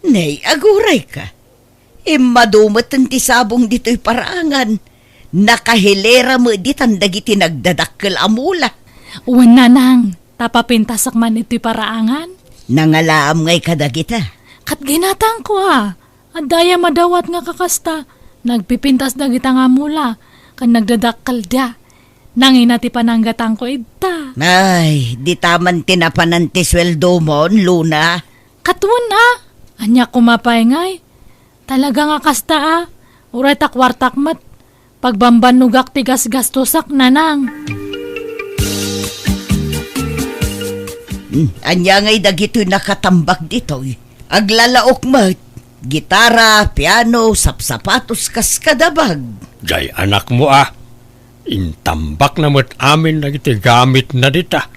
Nay, agurayka. Immadu met ti sabong ditoy paraangan. Nakahilera met ditan dagiti nagdadakkel a mula. Wen, Nanang, ta papintasak man itoy paraangan. Nangalaam ngay kadagita? Ket ginatangko a. Adda aya madawat nga kakasta, nagpipintas dagita nga mula, ken nagdadakkelda. Nangina ti pananggatangko ita. Ay, dita man ti napanan ti sueldomon, Luna. Ket wen a, ania koma pay ngay? Talaga nga kasta a, uray ta kuartak met, pagbambannogak ti gasgastosak, Nanang. Hmm, ania ngay dagitoy nakatambak ditoy? Aglalaok met, gitara, piano, sapsapatos, kas kadabag. Jay anakmo a, intambakna met amin dagiti gamitna dita.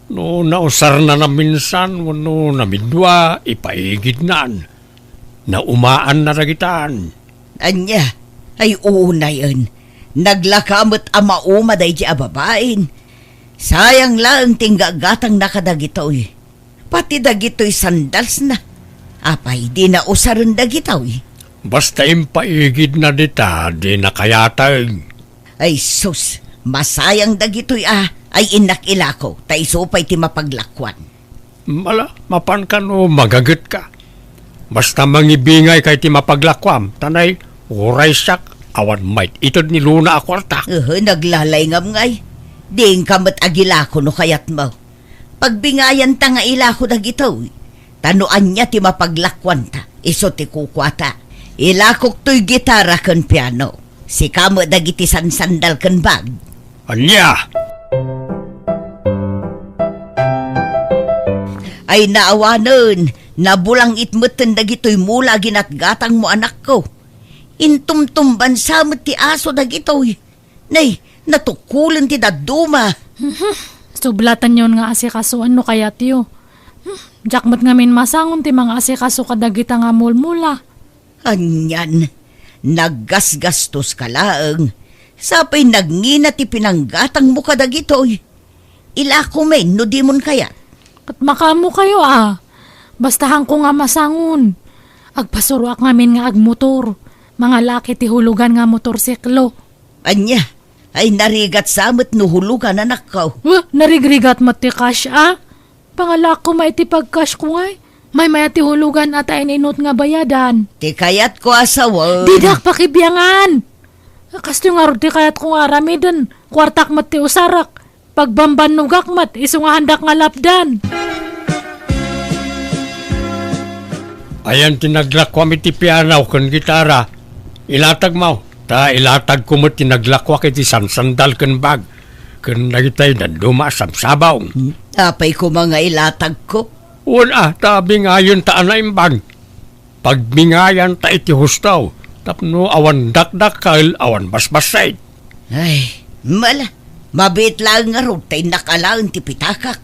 No nausarna naminsan wenno namidua, ipaigidnan. Naumaanna dagitan. Ania? Ay, unayen. Naglaka met a mauma daydi a babain. Sayang laeng ti inggagatangna kadagitoy. Pati dagitoy sandalsna. Apay, di nausaren dagitoy? Basta impaigidna dita, di nakayateng. Ay sus, masayang dagitoy a, ay innak ilako, ta isu pay ti mapaglakuan. Mala, mapan kano magagetka. Basta mangibingayka iti mapaglakuam, ta nay, uray siak, awan mait-ited ni Luna a kuarta. Uhu, naglalay ngam ngay. Diinka met agilako no kayatmo. Pagbingayanta nga ilako dagitoy. Ta no ania ti mapaglakuanta, isu ti kukuata. Ilakok toy gitara ken piano. Sika met dagiti sansandal ken bag. Ania? Ay naawanen, nabulangit metten dagitoy mula a ginatgatangmo, anakko. Intumtumbansa met ti aso dagitoy. Nay, natukulen ti dadduma. Mhm. Sublatanyon nga asikasoan no kayatyo. Hmm, diak met ngamin masangon ti mangaasikaso kadagita nga mulmula. Anian, naggasgastoska laeng. Sapay nagngina ti pinanggatangmo kadagitoy. Ilakom no dimon kayat. Ket makaammokayo a. Basta haanko nga masangon. Agpasuroak ngamin nga agmotor. Mangalaak iti hulugan nga motorsiklo. Ania? Ay, narigat sa met no hulugan, anakko. Wah, narigrigat met ti cash a. Pangalaak koma iti pag-cash ko ngay. Maymay-at ti hulugan a ta in-inut nga bayadan. Ti kayatko a sawen. Didak pakibiangan. Kastoy ngarud ti kayatko nga aramiden. Kuartak met ti usarak. Pagbambannogak met, isu nga haandak nga lapdan. Ayan ti naglakuam iti piano ken gitara. Ilatagmo, ta ilatagko met ti naglakuak iti sansandal ken bag, ken dagitay dadduma a sabsabong. Hmm, apay koma nga ilatagko? Wen a, ta bingayon ta a naimbag. Pagbingayanta iti husto, tapno awan dakdakkel, awan basbassit. Ay, mala, mabiit laeng ngarud ta innak alaen ti pitakak.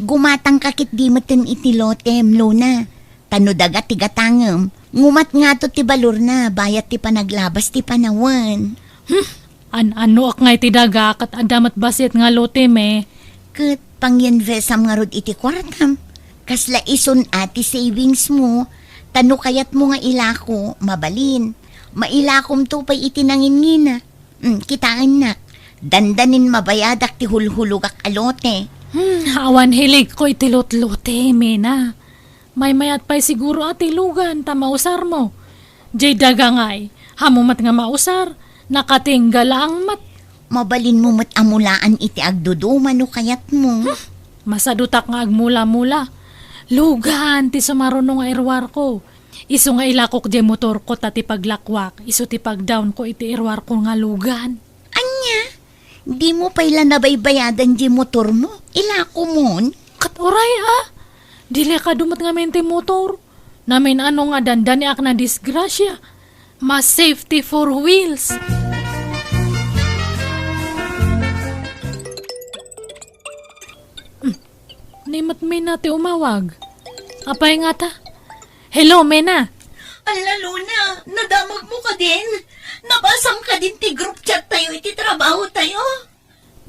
Gumatangka ketdi metten iti lotem, Luna. Ta no daga ti gatangem, ngumat ngato ti balorna bayat ti panaglabas ti panawen. Hmm, an-anoak ngay ti daga ket adda met bassit nga lotem e. Ket pangyinvestam ngarud iti kuartam. Kasla isun a ti savings mo, ta no kayatmo nga ilako, mabalin. Mailakomto pay iti nangingina. Mm, kitaennak, dandanin mabayadak ti hulhulogak a lote. Hmm, awan hiligko iti lotlote, Mena. Maymayat pay siguro a ti lugan ta mausarmo. Jay daga ngay, haanmo met nga mausar, nakatingga laeng met. Mabalinmo met a mulaan iti agduduma no kayatmo. Hmm, masadutak nga agmula-mula. Lugan ti sumaruno nga iruarko. Isu nga ilakok jay motorko ta ti paglakuak, isu ti pagdawnko iti iruarko nga lugan. Ania? Dimo pay la nabaybayadan jay motormo? Ilakomon? Ket uray a, delikado met ngamin ti motor. Namin-ano nga dandaniak nadisgrasia. Mas safety four wheels. Hmm. Ni met Mena ti umawag. Apay ngata? Hello, Mena. Ala, Luna, nadamagmo kadin? Nabasam kadin ti group chat tayo iti trabaho tayo?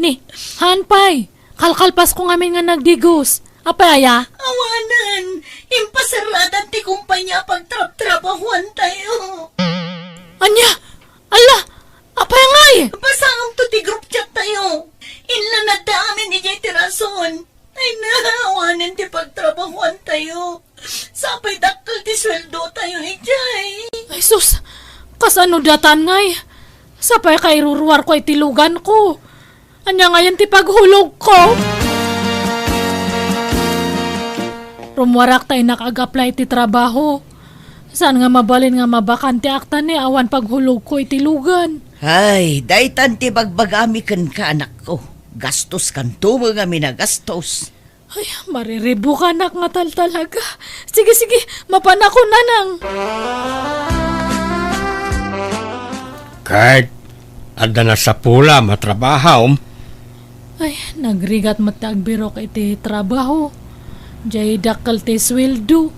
Ni, haan pay. Kalkalpasko ngamin nga nagdigos. Apay aya? Awanen, impasaradan ti kumpanya a pagtrabtrabahoan tayo. Ania? Ala, apay ngay? Basaam to ti group chat tayo. Inlanadta amin idiay ti rason. Ay na, awanen ti pagtrabahoan tayo. Sapay dakkel ti sweldo tayo idiay. Ay sus, kasano datan ngay? Sapay kairuruar ko iti lugan ko. Ania ngayen ti paghulog ko? Rummuarak ta innak ag-apply iti trabaho. Saan nga mabalin nga mabakante ak ta ni awan paghulog ko iti lugan. Ay, daytan ti bagbagami kenka, anakko. Gastos kanto met ngamin a gastos. Ay, mariribukanak nga taltalaga. Sige, sige, mapanakon, nanang. Ket adda nasapulam a trabahom? Ay, nagrigat met ti agbirok iti trabaho. Jay dakkel ti sweldo.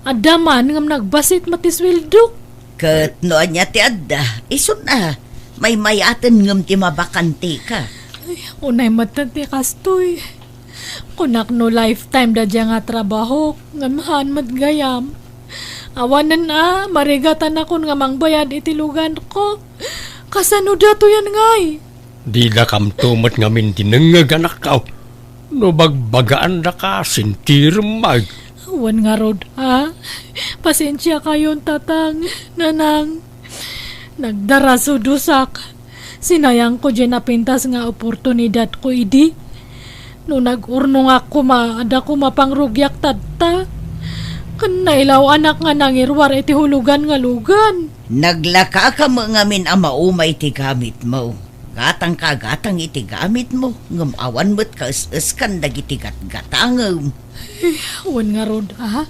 Adda man ngem nagbasit met ti sweldo. Ket no ania ti adda, isun a, maymayaten ngem ti mabakanteka. Ay, unay met ti kastoy. Kunak no lifetime da dia nga trabaho, ngem haan met gayam. Awanen a, marigatanakon nga mangbayad iti luganko. Kasano datoyen ngay? Didakamto met ngamin dinengngeg, anakko. No bagbagaandaka, sintirem met. Wen ngarud a, pasensiakayon, tatang, nanang. Nagdarasudosak. Sinayangko diay napintas nga oportunidadko idi. No nag-urnongak koma, adda koma pangrugiak tatta. Ken nailaw-anak nga nangiruar iti hulugan nga lugan. Naglakaka met ngamin a maumay ti gamitmo. Gatangka a gatang iti gamitmo, ngem awan met kaes-eskan dagiti gatgatangem. Ay, wen ngarud a?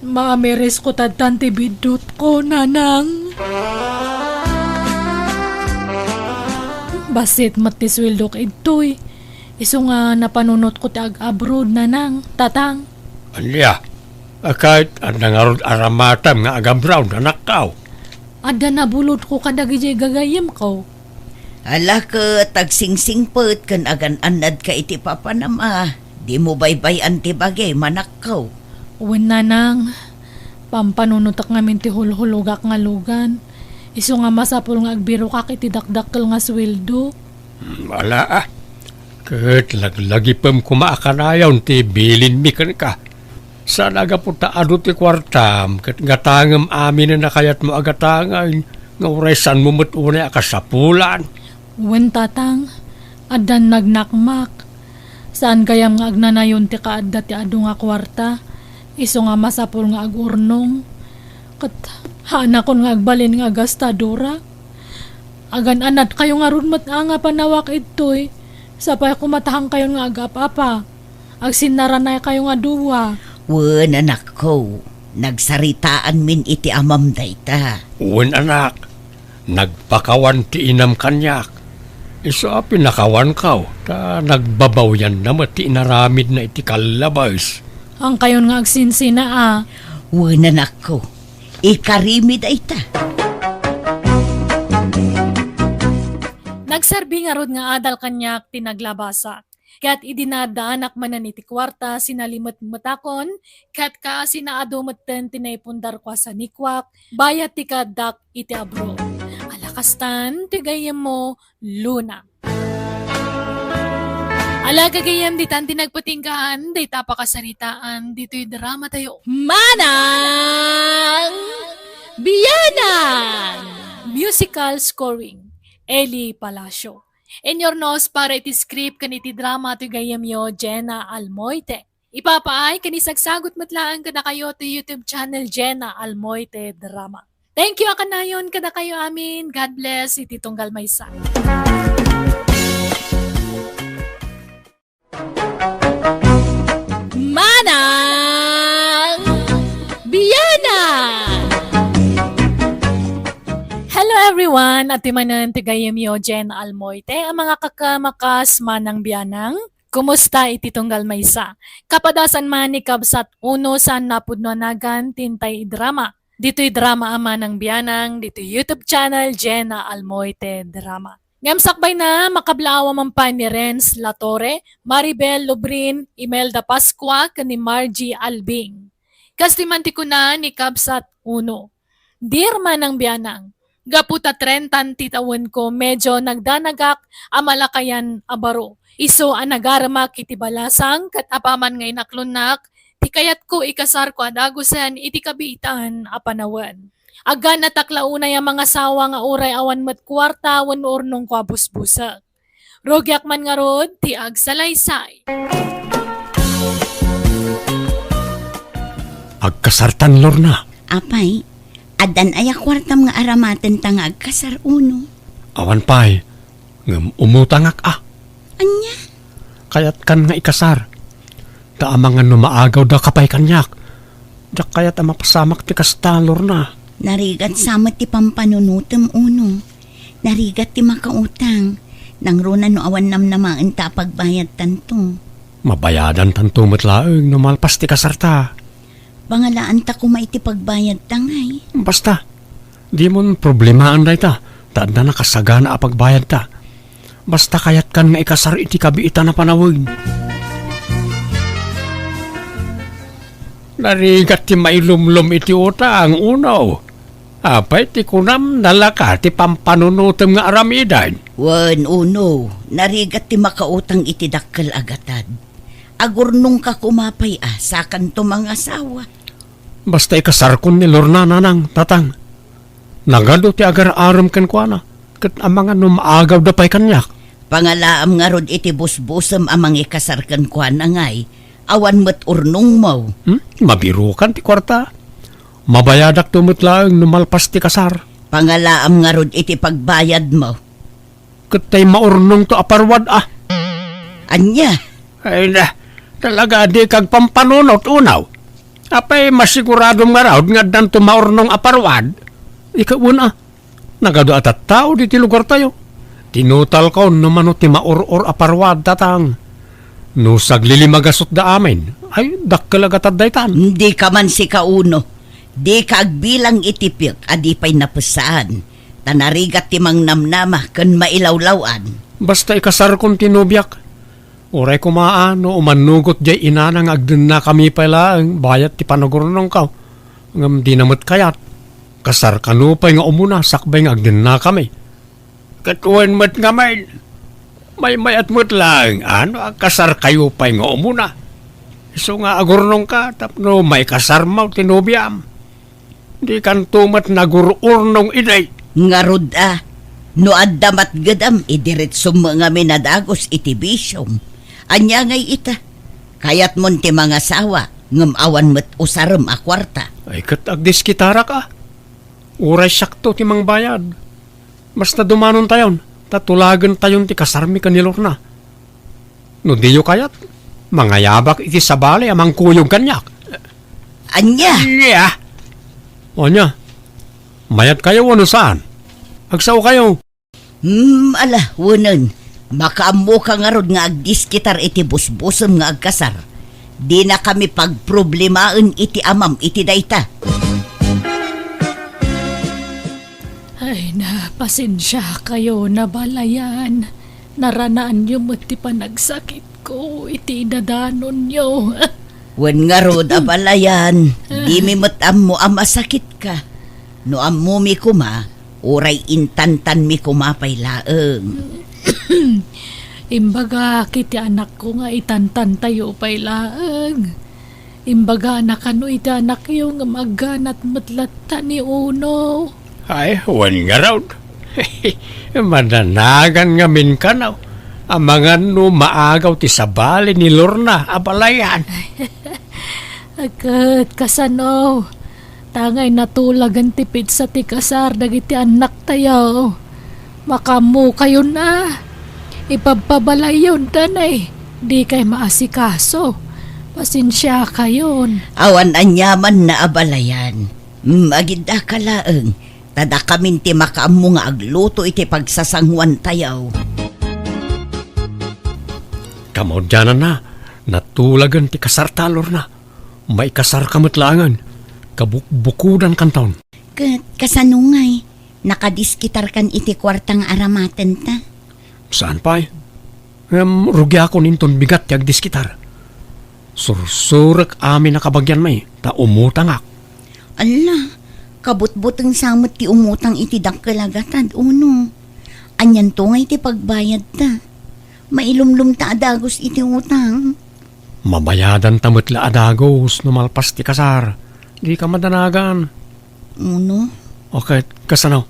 Maamirisko tattan ti biddutko, nanang. Bassit met ti sueldok idtoy. Isu nga napanunotko ti ag-abroad, nanang, tatang. Ania? A, ket adda ngarud aramatem nga ag-abroad, anakko? Adda nabulodko kadagiti gagayyemko. Ala ket agsingsingpet ken agan-annadka iti papanam a. Dimo baybay-an ti bagi, manakko. Wen, nanang, pampanunotek ngamin ti hulhulogak nga lugan. Isu nga masapul nga agbirokak iti dakdakkel nga sueldo. Hmm, ala a. Ket laglagipem koma a kanayon ti bilinmi kenka. Saan a gapu ta adu ti kuartam ket gatangem aminen a kayatmo a gatangay, nga uray saanmo met unay a kasapulan. Wen, tatang, addan nagnakmak. Saan gayam nga agnanayon ti kaadda ti adu nga kuarta, isu nga masapul nga agurnong. Ket haanakon nga agbalin nga agastadora. Agan-anadkayo ngarud met a nga panawak idtoy, sapay koma ta haankayon nga agap-apa. Agsinnaranaykayo nga dua. Wen, anakko, nagsaritaanmin iti amam dayta. Wen, anak, nagpakawan ti inam kaniak. Isu a pinakawanko, ta nagbabawianna met ti inaramidna iti kallabes. Haankayon nga agsinsina a. Wen, anakko, ikarimi dayta. Nagserbi ngarud nga adal kaniak ti naglabasak. Ket idi naaddaanak manen iti kuarta, sinalimetmetakon, ket kaasina adu metten ti naipundar kua sanikuak, bayat ti kaaddak iti abroad. Ala kastan ti gayyemmo, Luna. Ala gagayyem, ditan ti nagpatinggaan, dayta pakasaritaan, ditoy drama tayo. Manang Bianang! Musical scoring, Eli Palacio. Inurnos para iti script ken iti drama ti gayyemyo, Jenna Almoite. Ipapaay ken isagsagut met laeng kadakayo ti YouTube channel Jenna Almoite Drama. Thank you a kanayon kadakayo amin. God bless iti tunggal maysa. Manang Bianang! Hello everyone! Ati manen ti gayyemyo, Jen Almoite, a mga kakamakas, Manang Bianang. Kumusta iti tunggal maysa? Kapadasan man ni Kabsat Uno saan napudno a nagan ti intay drama. Ditoy drama a Manang Bianang, ditoy YouTube channel, Jenna Almoite Drama. Ngem sakbay na, makablaawa man pay ni Renz Latore, Maribel Lubrin, Imelda Pascua, ken ni Margie Albing. Kas ti man ti kuna ni Kabsat Uno. Dear Manang Bianang, gapu ta trentan ti tawenko, medyo nagdanagak a malakayan a baro. Isu a nagaremak iti balasang ket apaman nga inaklonnak, ti kayatko ikasarko a dagusen iti kabiitan a panawen. Agannatak la unay a mangasawa nga uray awan met kuarta wenno urnongko a busbusek. Rugiak man ngarud ti agsalaysay. Agkasartan, Lorna. Apay, addan aya kuartam nga aramatenta nga agkasar, Uno? Awan pay, ngem umutangak a. Ania? Kayatkan nga ikasar. Ta amangan no maagawda ka pay kaniak. Diak kayat a mapasamak ti kasta, Lorna. Narigat sa met ti pampanunotem, Uno. Narigat ti makautang. Nangruna no awan namnamaenta a pagbayadtanto. Mabayadantanto met laeng no malpas ti kasarta. Pangalaanta koma iti pagbayadta ngay. Basta, dimon problemaen dayta, ta adda nakasagana a pagbayadta. Basta kayatkan nga ikasar iti kabiitan a panawen. Narigat ti mailumlom iti utang, Uno. Apay ti kunam, nalaka ti pampanunotem nga aramiden? Wen, Uno, narigat ti makautang iti dakkel a gatad. Agurnongka koma pay a, sakanto mangasawa. Basta ikasarkon ni Lorna, Nanang, Tatang. Nagadu ti agar-arem kenkuana, ket amangan no maagawda pay kaniak. Pangalaam ngarud iti busbusem a mangikasar kenkuana ngay, awan met urnongmo. Hmm? Mabirokan ti kuarta. Mabayadakto met laeng no malpas ti kasar. Pangalaam ngarud iti pagbayadmo. Ket tay maurnongto a parwad a. Ania? Ay na, talaga a dika agpampanunot, Uno. Apay masiguradom ngarud nga addanto maurnong a parwad? Ikaw a, nagadu a tattao ditoy lugartayo. Tinutalko no mano ti maur-or a parwad, Tatang. No saglilima gasutda amin, ay, dakkel a gatad daytan. Dika man sika, Uno. Dika agbilang iti piek a di pay napesaan. ta narigat ti mangnamnama ken mailawlaw-an. Basta ikasarkon ti nobiak. Uray koma a no umannugot diay inana nga agdennakami pay laeng bayat ti panagurnongko, ngem dina met kayat. Kasar kano pay nga umuna sakbay nga agdennakami. Ket wen met ngamin, maymayat met laeng a no agkasarkayo pay nga umuna. Isu nga agurnongka tapno maikasarmo ti nobiam. Dikanto met nagur-urnong idi. Ngarud a, no adda matgedam, idiretsom ngamin a dagus iti bisiom. Ania ngay ita? Kayatmon ti mangasawa, ngem awan met usarem a kuarta. Ay, ket agdiskitarak a. Uray siakto ti mangbayad. Basta dumanontayon, ta tulagentayon ti kasarmi ken ni Lorna. No diyo kayat, mangayabak iti sabali a mangkuyog kaniak. Ania? Ania? Ania? Mayatkayo wenno saan? Agsaokayo. Hmm, ala, wenen. Makaammoka ngarud nga agdiskitar iti busbusem nga agkasar. Dinakami pagproblemaen iti amam iti dayta. Ay na, pasensiakayon a balayan. Naranaanyo met ti panagsakitko iti idadanonyo. Wen ngarud a balayan, dimi met ammo a masakitka. No ammomi koma, uray intantanmi koma pay laeng. Imbagak iti anakko nga itantantayo pay laeng. Imbagana kano iti anakyo ngem agganat met latta ni Uno. Ay, wen ngarud. Madanagan ngamin kano. Amangan no maagaw ti sabali ni Lorna a balayan. Ket kasano? Tangay natulagan ti petsa ti kasar dagiti annaktayo. Makaammokayon a. Ipabpabalayyon danay. Dikay maasikaso. Pasensiakayon. Awan aniamanna a balayan. Mm, agiddaka laeng. Ta dakamin ti makaammo nga agluto iti pagsasanguantayo. Kamaudiananna, natulagan ti kasarta, Lorna. Maikasarka met laengen. Kabukbukodankanton. Ket kasano ngay? Nakadiskitarkan iti kuarta nga aramatenta? Saan pay. Ngem rugiakon inton bigat ti agdiskitar. Sursurek amin a kabagianmi, ta umutangak. Alla, kabutbuteng sa met ti umutang iti dakkel a gatad, Uno. Anianto ngay ti pagbayadta? Mailumlomta a dagus iti utang. Mabayadanta met la a dagus no malpas ti kasar. Dika madanagan. Uno? O ket, kasano?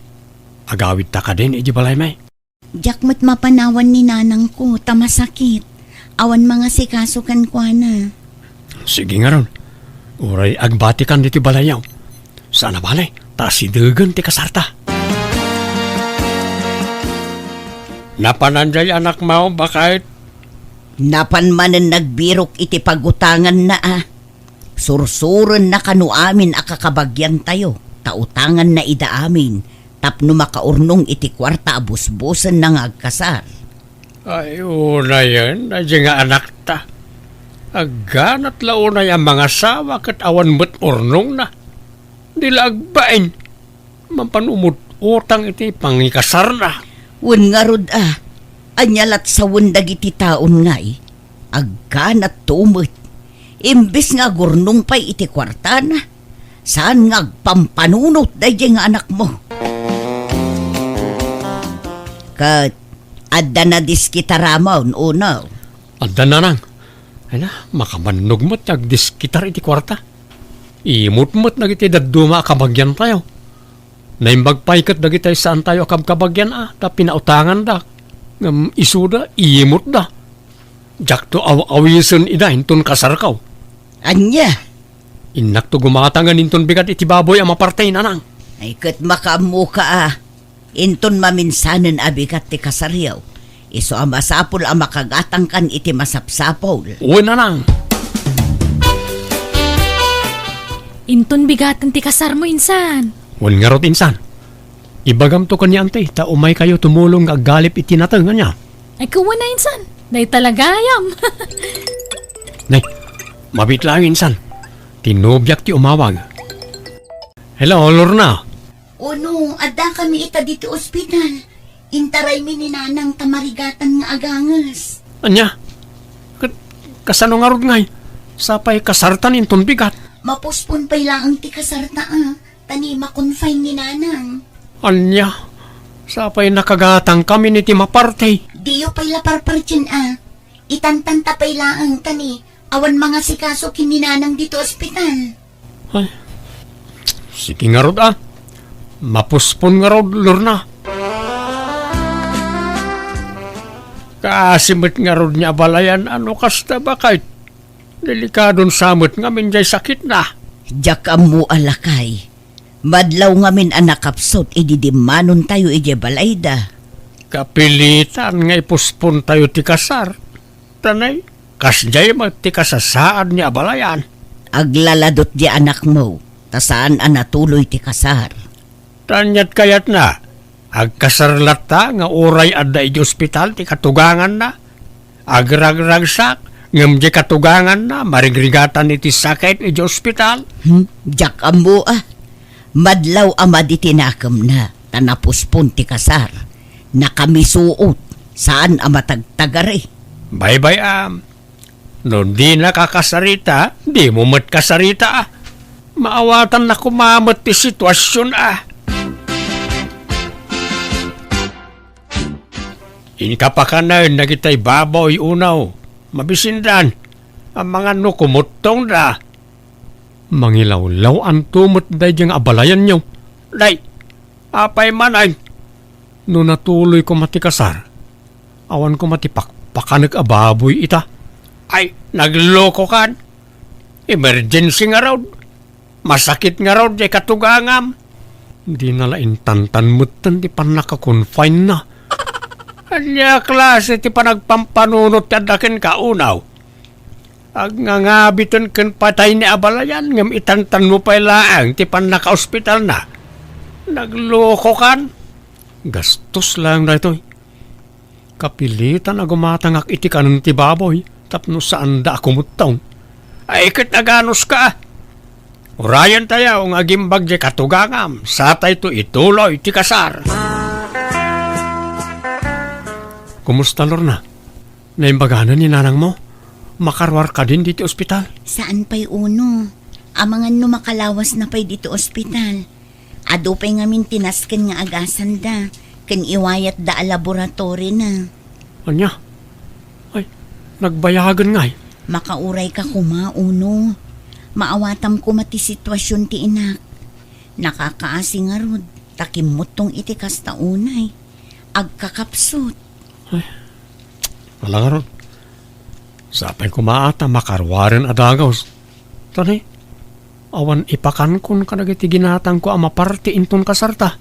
Agawidta kadin iti balaymi? Diak met mapanawan ni nanangko ta masakit. Awan mangasikaso kenkuana. Sige ngarud. Uray agbatikan ditoy balayyo. Saan a bale, ta asidegen ti kasarta. Napanan diay anakmo, baket? Napan manen nagbirok iti pagutanganna a. Sursurenna kano amin a kakabagiantayo, ta utanganna ida amin tapno makaurnong iti kuarta a busbusenna nga agkasar. Ay, unayen, daydiay nga anakta. Agganat la unay a mangasawa ket awan met urnongna. Di la agbain. Mapan umut-utang iti pangikasarna. Wen ngarud a, ania lat sawen dagiti taon ngay? Agganatto met. Imbes nga agurnong pay iti kuartana, saan nga agpampanunot daydiay nga anakmo. Ket adda nadiskitaramon, Uno? Adda, nanang. Ay na, makabannog met ti agdiskitar iti kuarta. Imot met dagiti dadduma a kabagiantayo. Naimbag pay ket dagiti saantayo a kabkabagian a ta pinautanganda. Ngem isuda, imotda. Diakto aw-awisen ida inton kasarko. Ania? Innakto gumatangen inton bigat iti baboy a maparte, nanang. Ay ket makaammoka a. Inton maminsanen a bigat ti kasaryo, isu a masapul a makagatangkan iti masapsapul. Wen, nanang. Inton bigaten ti kasarmo, insan. Wen ngarud, insan. Ibagamto ken ni Auntie ta umaykayo tumulong nga aggalip iti nateng, ania? Ay, kuana, insan. Dayta la gayam. Nay, mabiit laeng, insan. Ti nobiak ti umawag. Hello, Lorna. Uno, addakami ita ditoy ospital. Intaraymi ni Nanang ta marigatan nga aganges. Ania? Ket kasano ngarud ngay? Sapay kasartan inton bigat. Mapospon pay laeng ti kasarta, a. Ta ni ma-confine ni Nanang. Ania? Sapay nakagatangkami iti maparti. Diyo pay la parpartien, a. Itantanta pay laeng ta ni awan mangasikaso ken ni Nanang ditoy ospital. Ay, sige ngarud, a. Mapospon ngarud, Lorna. Kaasi met ngarud ni abalayan a no kasta, baket delikadon sa met ngamin jay sakitna. Diak ammo a, lakay. Madlaw ngamin a nakapsut idi dimmanontayo idiay balayda. Kapilitan nga ipospontayo ti kasar. Ta nay, kasdiay met ti kasasaad ni abalayan. Aglaladot di anakmo, ta saan a natuloy ti kasar. Ania ti kayatna? Agkasar latta nga uray adda idiay ospital ti katuganganna. Agragragsak, ngem diay katuganganna, marigrigatan iti sakit idiay ospital. Hmm, diak ammo, a. Madlaw a madi ti nakemna, ta napospon ti kasar. Nakamisuot, saan a matagtagari. Baybay-am. No dinaka kasarita, dimo met kasarita, a. Maawatanna koma met ti situasion, a. Inka pakanen dagitay baboy, Uno. Mabisindan. Amangan no kumuttongda. Mangilawlaw-anto met daydiay nga abalayanyo. Nay, apay manen? No natuloy koma ti kasar, awan koma ti pakpakanek a baboy ita. Ay, naglokokan. Emergency ngarud. Masakit ngarud diay katugangam. Dina la intantan metten ti pannaka-confine-na. Ania klase ti panagpampanunot ti adda kenka, Uno? Agngangabiten ken patay ni abalayan, ngem itantanmo pay laeng ti pannakaospitalna. Naglokokan. Gastos laeng daytoy. Kapilitan a gumatangak iti kanen ti baboy tapno saanda a kumuttong. Ay, ket aganuska, a. Urayentayo nga agimbag diay katugangam, satayto ituloy ti kasar. Kumusta, Lorna? Naimbaganen ni nanangmo? Makaruar kadin ditoy ospital? Saan pay, Uno. Amangan no makalawasna pay ditoy ospital. Adu pay ngamin ti nasken nga agasanda ken iwayatda a laboratorina. Ania? Ay, nagbayagen ngay. Makaurayka koma, Uno. Maawatam koma ti situasion ti inak. Nakakaasi ngarud ta kimmuttong iti kasta unay. Agkakapsut. Ay, ala ngarud. Sapay koma ta makaruaren a dagus. Tani, awan ipakankon kadagiti ginatangko a maparti inton kasarta.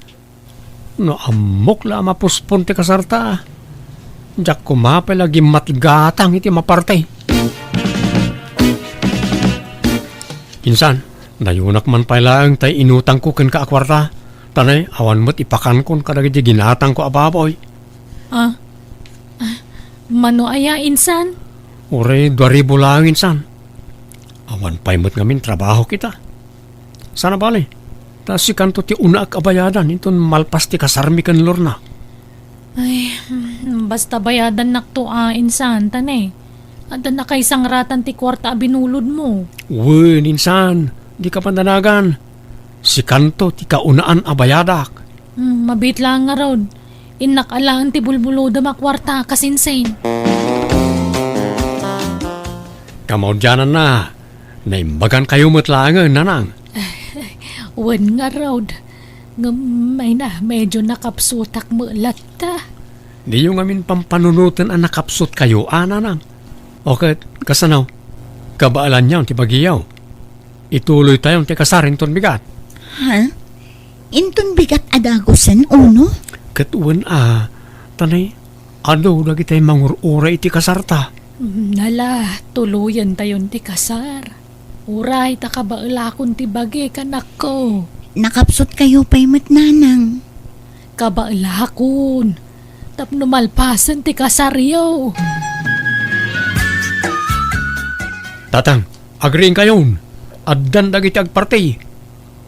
No ammok la a mapospon ti kasarta, diak koma pay la gimmatgatang iti maparti. Insan, nayunak man pay laeng tay inutangko kenka a kuarta. Tani, awan met ipakankon kadagiti ginatangko a baboy. Ah, ah, mano aya, insan? Uray dua ribu laeng, insan. Awan pay met ngamin trabahok ita. Sana bale, ta sikanto ti unaak a bayadan inton malpas ti kasarmi ken Lorna. Ay, mm, basta bayadannakto a, insan, ta ne, adda nakaisangratan ti kuarta a binulodmo. Wen, insan, dika pandanagan. Sikanto ti kaunaan a bayadak. Hmm, mabiit laeng ngarud. Innak alaen ti bulbulodem a kuarta, kasinsin. Kamaudiananna, naimbagankayo met laengen, nanang. Wen ngarud. Ngem, ay na, medyo nakapsutak met latta. Diyo ngamin pampanunoten a nakapsutkayo a, nanang. O ket, kasano? Kabaelanyon ti bagiyo. Ituloytayon ti kasar inton bigat. Ha? Inton bigat a dagusen, Uno? Ket wen a, ta ne, adu dagitay mangur-uray iti kasarta. Nala, tuloyentayon ti kasar. Uray ta kabaelakon ti bagi, kanakko. Nakapsutkayo pay met, nanang. Kabaelakon. Tapno malpasen ti kasaryo. Tatang, agriingkayon. Addan dagiti agparti.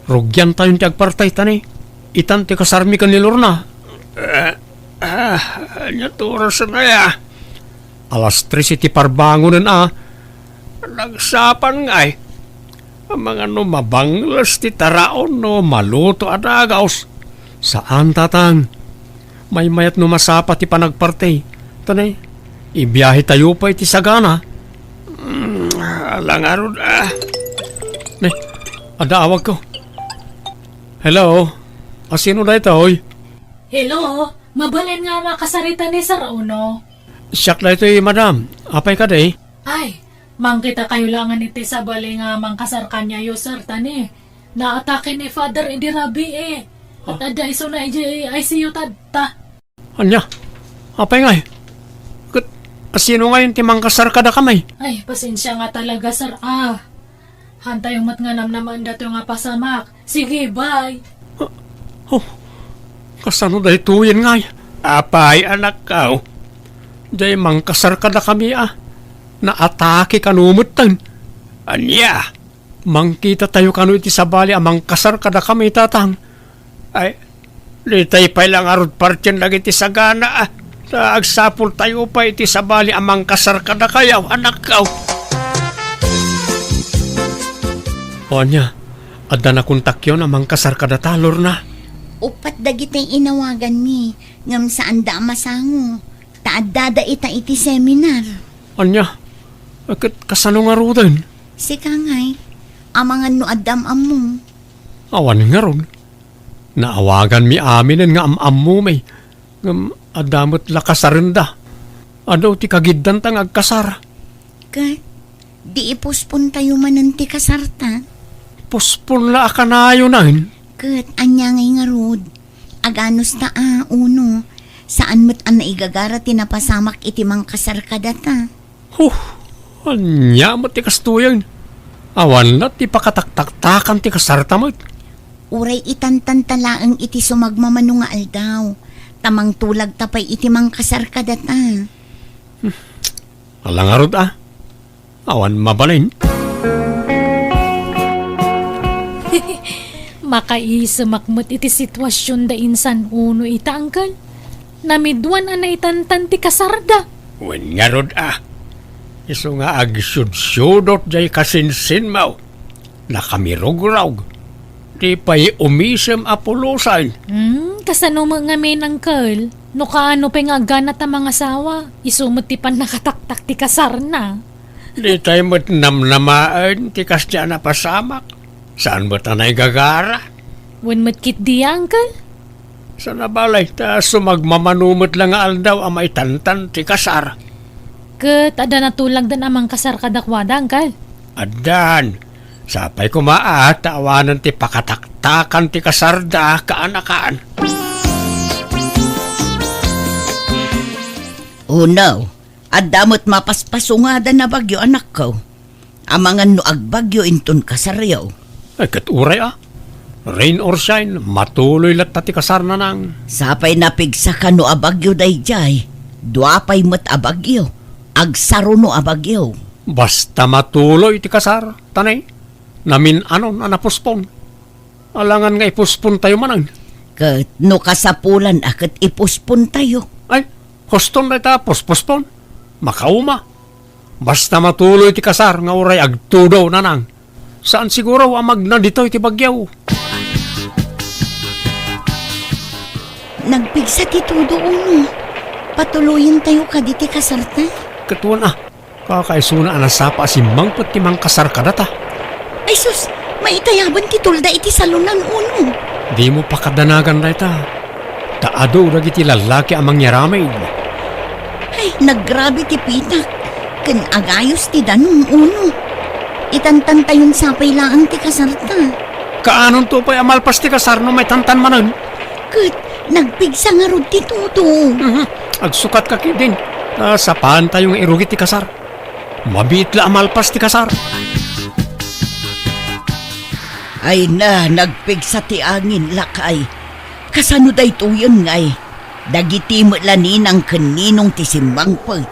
Rugiantayon ti agparti, ta ne, Itan ti kasarmi ken ni Lorna. Eh, ah, ania ti oras ngay a? Alas tres iti parbangonen a. Nagsapan ngay. Amangan no mabangles ti taraon no maluto a dagaos. Saan, tatang. Maymayat no masapa ti panagparti. Tanay, ibiyahe tayo pay iti sagana. Mm, ala ngarud, ah. Ne, adda awagko. Hello? Asino daytoy? Hello? Mabalin nga makasarita ni Sir Uno? Siak daytoy, madam. Apay kadi? Ay, mangkita kayo langan iti sabali nga mangkasar kaniayo, sir, tani. Naatake ni Father idi rabii. At adda isuna idiay I C U tadta. Ania? Apay ngay? Ket asino ngayon ti mangkasar kadakami? Ay, pasensia nga talaga, sir, ah. Hantayo met nga namnamaen datoy nga pasamak. Sige, bye. Oh, kasano daytoyen ngay? Apay, anakko? Diay mangkasar kadakami a. Naatake kano metten. Ania? Mangkita tayo kano iti sabali a mangkasar kadakami, tatang. Ay, ditay pay la ngarud partien dagiti sagana, ah. Ta agsapul tayo pay iti sabali a mangkasar kadakayo, anakko. O ania, adda nakontakyo a mangkasar kadata, Lorna? Uppat dagiti inawaganmi, ngem saanda a masango, ta addada ita iti seminar. Ania, ket kasano ngaruden? Sika ngay, amangan no adda am-ammo. Awan ngarud. Naawaganmi aminen nga am-ammomi, ngem adda met la kasarenda. Adu ti kagiddanta nga agkasar. Ket, di ipospon tayo manen ti kasarta? Pospon la a kanayonen. Ket, ania ngay ngarud? Aganos ta a, Uno, saan met a naigagara ti napasamak iti mangkasar kadata. Huh, ania met ti kastoyen? Awan la ti pakataktaktakan ti kasarta met. Uray itantanta laeng iti sumagmamano nga aldaw, ta mangtulagta pay iti mangkasar kadata. Hmm. Ala ngarud a. Awan mabalin. Makaisemak met iti situasion da insan Uno ita, angkel. Namiduan a naitantan ti kasarda. Wen ngarud a. Isu nga agsiudsiudot jay kasinsinmo. Nakamirugrog. Di pay umisem a pulosen. Hmm, kasano met ngamin, angkel? No kaano pay nga agganat a mangasawa, isu met ti pannakataktak ti kasarna. Ditay met namnamaen ti kasdiay a napasamak. Saan met a naigagara? Wen met ketdi, angkel. Saan a balay, ta sumagmamano met la nga aldaw a maitantan ti kasar. Ket adda natulagdan a mangkasar kadakuada, angkel? Addan. Sapay koma a ta awanen ti pakataktakan ti kasarda kaanakan. Uno, adda met mapaspasungada a bagyo, anakko. Amangan no agbagyo inton kasaryo. Ay, ket uray a. Rain or shine, matuloy latta ti kasar, nanang. Sapay napigsaka no a bagyo daydiay, dua pay met a bagyo. Agsaruno a bagyo. Basta matuloy ti kasar, tanay, namin-anon a napospon. Alangan nga ipospon tayo manen. Ket no kasapulan a ket ipospon tayo. Ay, huston dayta, pos-, pospon. Makauma. Basta matuloy ti kasar nga uray agtudo, nanang. Saan siguro a magna ditoy ti bagyo. Nagpigsa ti tudo, Uno. Patuloyen tayo kadi ti kasarta? Ket wen a, kakaisuna a nasapa a simmangpet ti mangkasar kadata. Ay sus, maitayaban ti tulda iti salonan, Uno. Dimo pakadanagan dayta. Ta adu dagiti lallaki a mangyaramid. Ay, naggrabe ti pitak. Ken agayos ti danum, Uno. Itantan tayon sapay laeng ti kasarta. Kaanonto pay a malpas ti kasar no maitantan manen? Ket nagpigsa ngarud ti tudo. Mhm. Agsukatka ketdin. Ta sapaan tayo nga irugi ti kasar. Mabiit la a malpas ti kasar. Ay na, nagpigsa ti angin, lakay. Kasano daytoyen ngay? Dagiti met la ninang ken ninong ti simmangpet.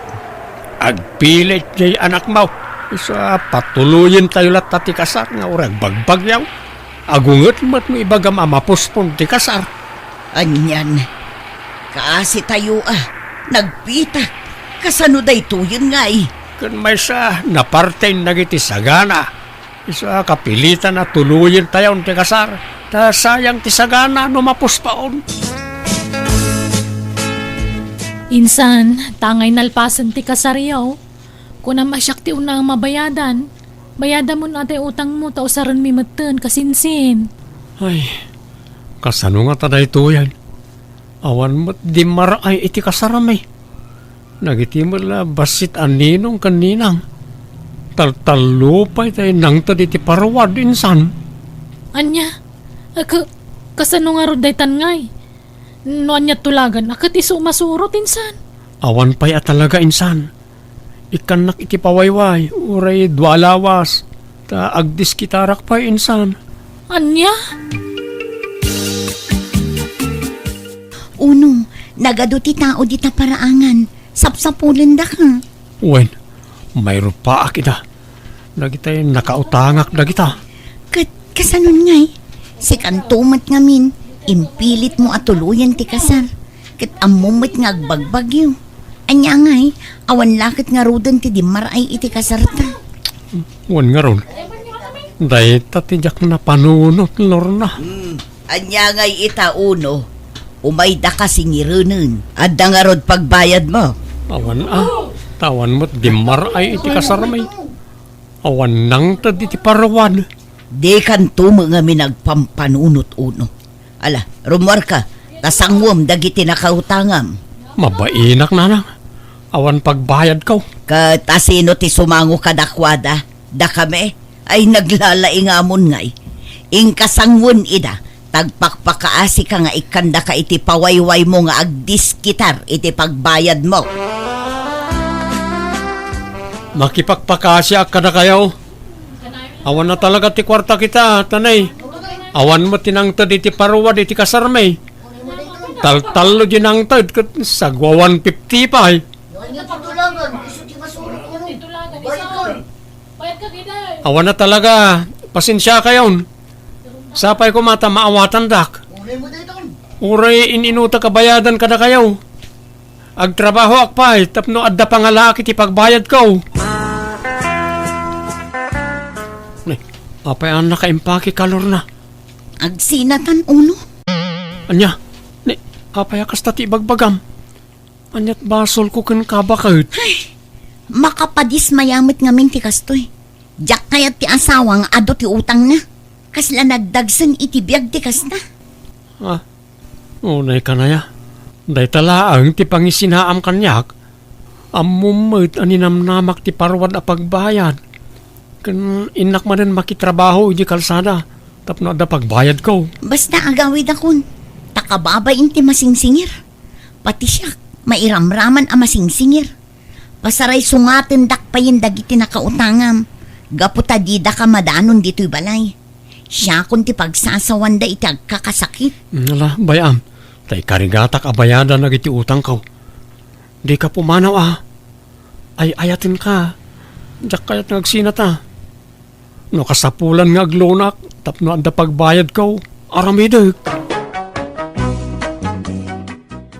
Agpilit jay anakmo. Isu a patuloyen tayo latta ti kasar nga uray agbagbagyo. Agunget met no ibagam a mapospon ti kasar. Anian, kaasitayo a, nagpitak. Kasano daytoyen ngay? Ken maysa, naparten dagiti sagana. Isu a kapilitan a tuloyen tayon ti kasar. Ta sayang ti sagana no mapospon. Insan, tangay nalpasen ti kasaryo. Kunam a siak ti una a mabayadan. Bayadamon a tay utangmo ta usarenmi metten, kasinsin. Ay, kasano ngata daytoyen? Awan met dimmar-ay iti kasarmi. Dagiti met la bassit a ninong ken ninang. Taltallo pay tay nangted iti paruwad, insan. Ania? Ak-, kasano ngarud daytan ngay? No ania tulagan, a ket isu masurot, insan? Awan pay a talaga, insan. Ikkannak iti pawayway, uray dua a lawas, ta agdiskitarak pay, insan. Ania? Uno, nagadu ti tao dita paraangan. Sapsapulendaka. Wen, mayrupaak ida. Dagitay nakautangak dagita. Ket kasano ngay? Sikanto met ngamin, impilitmo a tuloyen ti kasar. Ket ammom met nga agbagbagyo. Ania ngay, awan la ket ngaruden ti dimmar-ay iti kasarta. Wen ngarud, dayta ti diak napanunot, Lorna. Hmm, ania ngay ita, Uno? Umaydaka singirenen. Adda ngarud pagbayadmo? Awan a, ta awan met dimmar-ay iti kasarmi. Awan nangted iti paruwad. Dikanto met ngamin agpampanunot, Uno. Ala, rummuarka, ta sanguem dagiti nakautangam. Mabainak, nanang. Awan pagbayadko. Ket asino ti sumango kadakuada? Dakami? Ay, naglalaingamon ngay. Inka sangoen ida, ta agpakpakaasika nga ikkandaka iti pawaywaymo nga agdiskitar iti pagbayadmo. Makipakpakaasiak kadakayo. Awan a talaga ti kuarta kita, tanay. Awan met ti nangted iti paruwad iti kasarmi. Taltallo di nangted ket sagwa one fifty pay. Awan a talaga, pasensiakayon. Sapay koma ta maawatandak. Uray in-inutak a bayadan kadakayo. Agtrabahoak pay tapno adda pangalaak iti pagbayadko. Ni, apay a nakaimpake ka, Lorna? Agsinatan, Uno. Ania? Ni, apay a kasta ti ibagbagam? Ania't basolko kenka, baket? Ay, makapadismaya met ngamin ti kastoy. Diak kayat ti asawa nga adu ti utangna. Kasla nagdagsen iti biag ti kasta. Ah, unay kanaya. Dayta laeng ti pangisinaam kaniak. Ammom met a ninamnamak ti paruwad a pagbayad. Ken innak manen makitrabaho iti kalsada tapno adda pagbayadko. Basta agawidakon, ta kababain ti masingsingir. Pati siak, mairamraman a masingsingir. Pasaraysungatendak payen dagiti nakautangam, gapu ta didaka madanon ditoy balay. Siakon ti pagsasawanda iti agkakasakit. Mm, ala, bay-am, ta ikarigatak a bayadan dagiti utangko. Dika pumanaw a. Ay-ayatenka. Diak kayat nga agsinata. No kasapulan nga aglonak tapno adda pagbayadko, aramidek.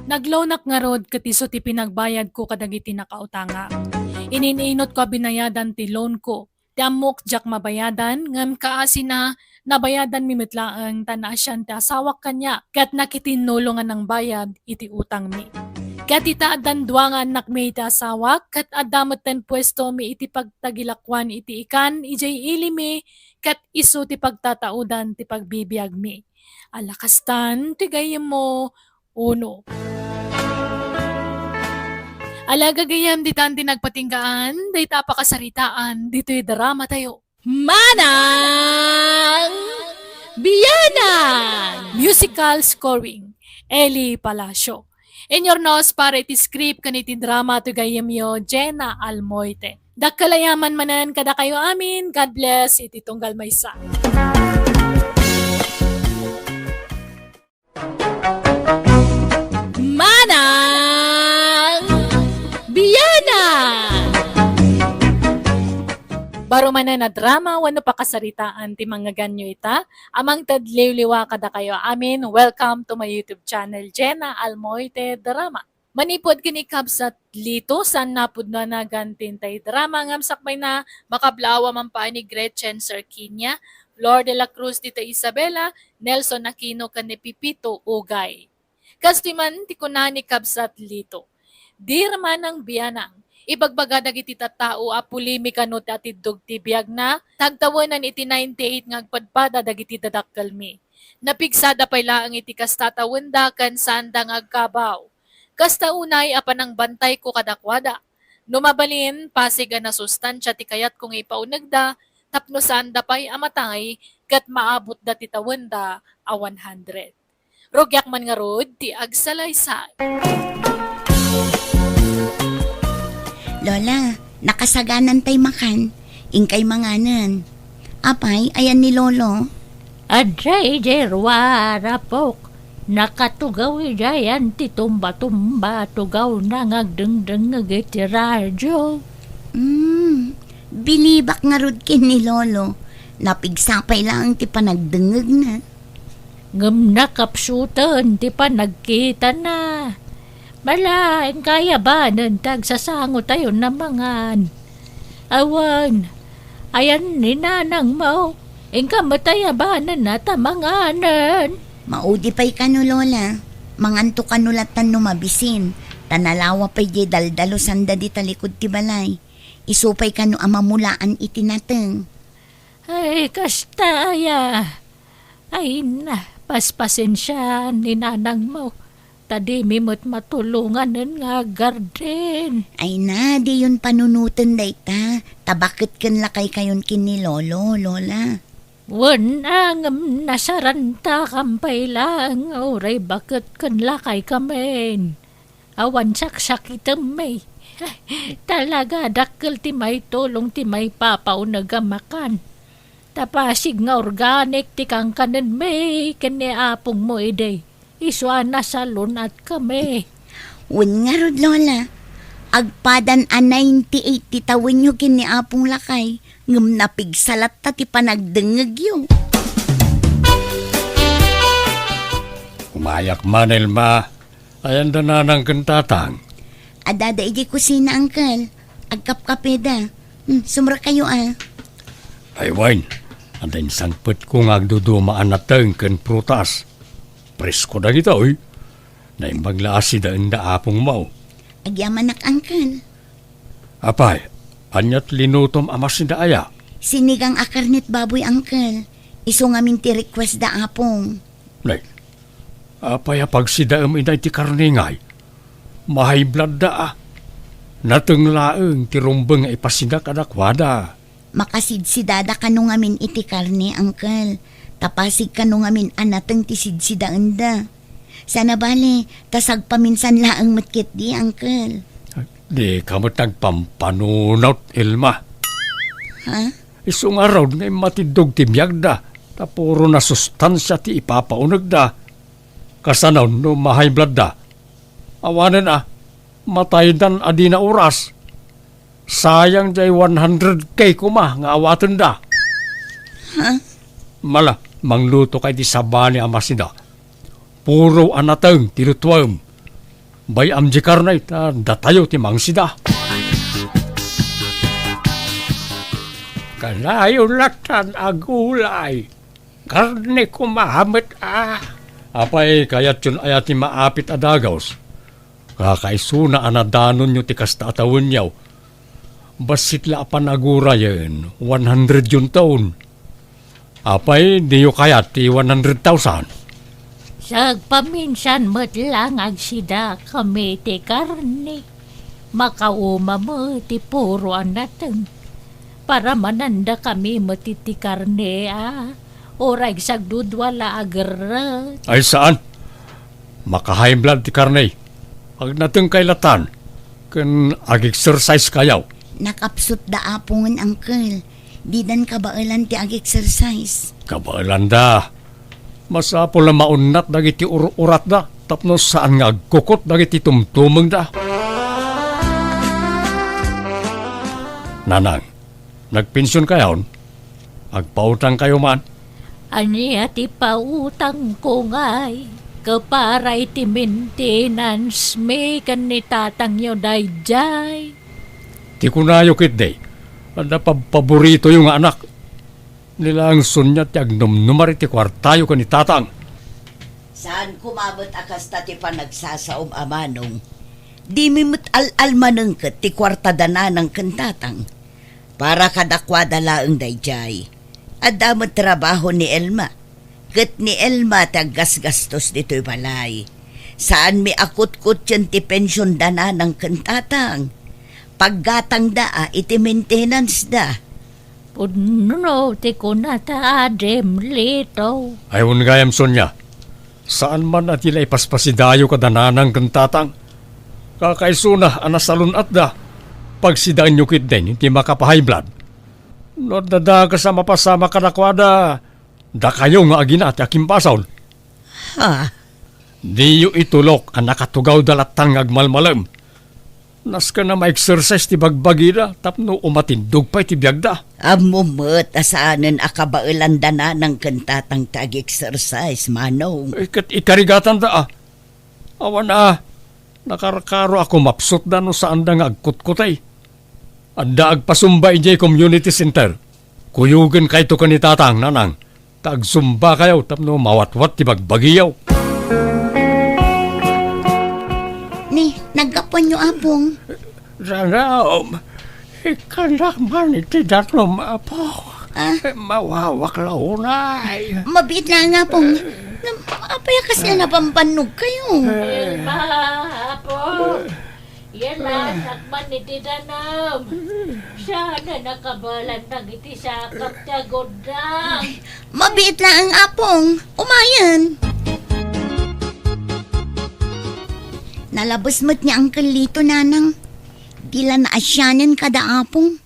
Naglonak ngarud ket isu ti pinagbayadko kadagiti nakautangak. Ininunotko a binayadan ti loanko. Ti ammok diak mabayadan, ngem kaasina, nabayadanmi met laeng ta naasian ti asawak kaniak, ket nakitinnulo nga nangbayad iti utangmi. Ket ita addan dua nga annakmi iti asawak, ket adda metten puestomi iti pagtagilakuan iti ikan idiay ilimi, ket isu ti pagtataudan ti pagbibiagmi. Ala kastan ti gayyemmo, Uno. Ala gagayyem, ditan ti nagpatinggaan dayta a pakasaritaan ditoy dramatayo. Manang Biyanan! Musical scoring, Eli Palacio. Inyurnos para iti script ken iti drama ti gayyemyo, Jenna Almoite. Dakkel a yaman manen kadakayo amin. God bless iti tunggal maysa. Manang Biyanan! Baro manen a drama wenno pakasaritaan ti mangngeganyo ita, a mangted liwliwa kadakayo amin. Welcome to my YouTube channel, Jena Almoite Drama. Manipud ken ni Kabsat Lito, saan napudno a nagan ti intay drama ngem sakbayna, makablaaw a mampaay ni Gretchen Sarquinia, Flor de la Cruz, Tita Isabela, Nelson Aquino, ken ni Pipito Ugay. Kastoy man ti kuna ni Kabsat Lito, "Dear Manang Bianang, ibagbaga dagiti tattao a polemika no ti atiddog ti biagna, tagtawenan iti ninety-eight nga agpadpada dagiti dadakkelmi. Napigsada pay laeng iti kasta a tawenda ken saanda nga agkabaw. Kasta unay a panangbantayko kadakuada. No mabalin, pasig a nasustansia ti kayatko nga ipaunegda tapno saanda pay a matay ket maabutda ti tawenda a one hundred." Rugiak man ngarud ti agsalaysay. Lola, nakasaganantay makan. Inkay manganen. Apay, ayan ni Lolo? Adda idiay ruar, apok. Nakatugaw idiayan ti tumba-tumba, tugawna nga agdengdengngeg iti radio. Hmm, bilibak ngarud ken ni Lolo. Napigsa pay laeng ti panagdengngegna. Ngem nakapsuten ti panagkitana. Mala, inkay abanen ti agsasangotayon a mangan. Awan, ayan ni nanangmo, inka met ay abanenna ta manganen. Maudi pay kano, Lola. Manganto kano latan no mabisin. Ta nalawa pay diay daldalusanda dita likud ti balay. Isu pay kano a mamulaan iti nateng. Ay, kasta aya. Ay na, paspasensiaan ni nanangmo, ta dimi met matulonganen nga aggarden. Ay na, diyon panunoten dayta, ta baket ken lakaykayon ken ni Lolo, Lola. Wen, ngem nasarantakam pay laeng nga uray baket ken lakaykamin. Awan saksakitemmi. Talaga, dakkel ti maitulong ti maipapauneg a makan. Ta pasig nga organic ti kankanenmi ken ni apongmo idi. Isu a nasalun-atkami. Wen ngarud, Lola. Agpadan a ninety-eight ti tawenyo ken ni Apong Lakay, ngem napigsa latta ti panagdengngegyo. Umayak man, Elma. Ayan da nanang ken tatang? Addada idiay kusina, Uncle. Agkapkapeda. Hmm, sumrekayo a. Ay, wen, adda insangpetko nga agduduma a nateng ken prutas. Presko dagitoy. Naimbag la a sidaenda apongmo. Agyamanak, Uncle. Apay, aniat linutom a masida aya? Sinigang a karnet baboy, Uncle. Isu ngamin ti request da apong. Nay, apay a pagsidaem ida iti karne ngay? Ma-high blood da a. Nateng laeng ti rumbeng nga ipasida kadakuada. Makasidsidada kano ngamin iti karne, Uncle. Ta pasig kano ngamin a nateng ti sidsidaenda. Sana bale, ta sagpaminsan laeng met ketdi, Uncle. Dika met agpampanunot, Elma. Ha? Isu ngarud nga immatiddog ti biagda, ta puro nasustansia ti ipapaunegda. Kasano no ma-high blood da? Awanen a, mataydan a dina oras. Sayang diay one hundred K koma nga awatenda. Ha? Mala, manglutokay ti sabali a masida. Puro a nateng ti lutuem. Bay-am diay karne ta datayo ti mangsida. Kanayon latan a gulay. Karne koma met a. Apay, kayatyon aya ti maapit a dagus? Kakaisuna a nadanonyo ti kasta a tawenyo. Bassit la a panagurayen, one hundred yun taon. Apay, diyo kayat ti one hundred thousand? Sagpaminsan met lang agsida kami ti karne. Makauma met ti puro a nateng. Para mananda kami met iti karne a. Uray sagdudua la a gerret. Ay, saan? Maka-high blood ti karne. Agnatengkay latan, ken ag-exercise kayo. Nakapsut da apongen, Uncle. Didan kabaelan ti ag-exercise. Kabaelan da. Masapul a maunnat dagiti ur-uratda tapno saan nga agkukot dagiti tumtumengda. Nanang, Nagpensionkayon? Agpautangkayo man? Ania ti pautangko ngay? Ket para iti maintenance-mi ken ni tatangyo daydiay. Ti kunayo ketdi, adda pabpaboritoyo nga anak. Ni laeng Sonia ti agnumnumar iti kuartayo ken ni tatang. Saan koma met a kasta ti panagsasaom a manong. Dimi met al-almanen ket ti kuarta da nanang ken tatang. Para kadakuada laeng daydiay. Adda met trabaho ni Elma. Ket ni Elma ti aggasgastos ditoy balay. Saanmi a kutkutten ti pension da nanang ken tatang. Paggatangda a iti maintenance da. Pudno ti kunata, Adim Lito. Ay, wen gayam, Sonia. Saan man a ti la ipaspasidayo kada nanang ken tatang. Kakaisuna a nasalun-atda, pagsidaenyo ketdin ti makapahay blood. No adda dakes a mapasamak kadakuada, dakayo nga agina ti akimbasol. Ha? Diyo itulok a nakatugawda lattan nga agmalmalem. Nasken a ma-exercise ti bagbagida tapno umatindog pay ti biagda. Ammom met a saanen a kabaelanda nanang ken tatang ti ag-exercise, manong. Eh, ket ikarigatanda, a. Awan a, nakarkaro a kumapsutda no saanda nga agkutkutay. Adda agpasumba idiay community center. Kuyogenkayto ken ni tatang, nanang, ta agsumbakayo tapno mawatwat ti bagbagiyo. Ni, naggapuanyo, Apong? Danum, ikkannak man iti danum, Apo. Ah? Mawawak la unay. Mabiit laeng, Apong. Ngem apay a kasla napampannog kayo? Elma, Apo. Yan la, sakman iti danum. Saan a nakabalan dagiti sakap ti agurdang. Mabiit laeng, Apong. Umayen. Nalabes met ni Uncle Lito, nanang. Di la naasianen kada Apong.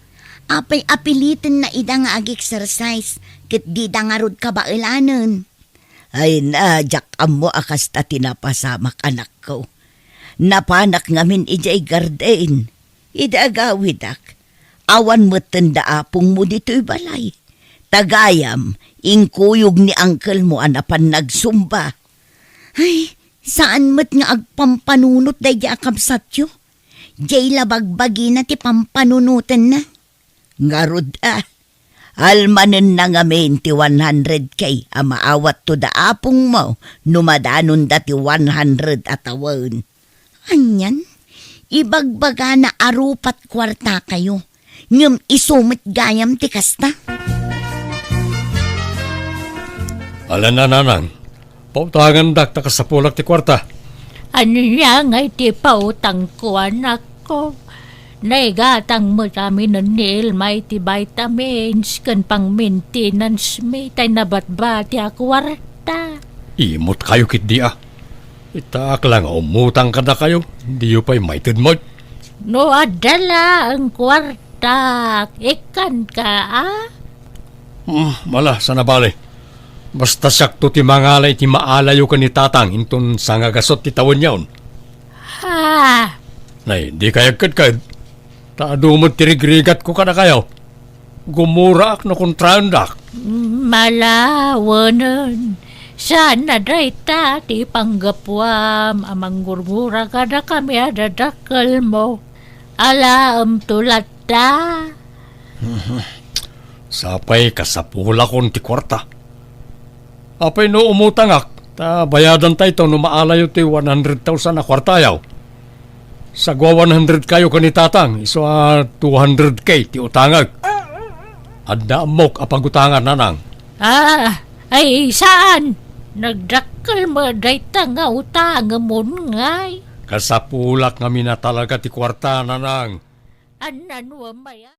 Apay a pilitenna ida nga ag-exercise, ket dida ngarud kabaelanen. Ay na, diak ammo a kasta ti napasamak, anakko. Napanak ngamin idiay garden. Idi agawidak, awan metten da apongmo ditoy balay. Ta gayam, inkuyog ni angkelmo a napan nagsumba. Ay, saan met nga agpampanunot daydi a kabsatyo. Diay la bagbagina ti pampanunotenna. Ngarud a, almanenna ngamin ti one hundred K a maawatto da apongmo no madanonda ti one hundred a tawen. Anian? Ibagbagana a rupat kuartakayo, ngem isu met gayam ti kasta? Ala, nanang, pautangandak ta kasapulak ti kuarta. Ania ngay ti pautangko, anakko? Naigatang met aminen ni Elma iti vitamins ken pang-maintenance mi tay nabatbati a kuarta. Imutkayo ketdi a. Itaak la nga umutang kadakayo, diyo pay maited met. No adda laeng kuartak, ikkanka a? Hmm, ala, saan a bale. Basta siakto ti mangala iti maalayo ken ni tatang inton sangagasut ti tawenyon. Ha? Nay, dikay agkedked. Ta adu met ti rigrigatko kadakayo. Gumuraak no kontraendak. Malawenen. Saan a dayta ti panggapuam a manggurgura kadakami a dadakkelmo. Alaemto latta. Sapay kasapulakon ti kuarta. Apay no umutangak, ta bayadantayto no maalayo ti one hundred thousand a kuartayo. Sagua one hundred kayo ken ni tatang, isu a two hundred K ti utangek. Adda ammok a pagutangan, nanang. Ah, ay, saan? Nagdakkel met dayta nga utangemon ngay. Kasapulak ngamin a talaga ti kuarta, nanang. Annan wa maya?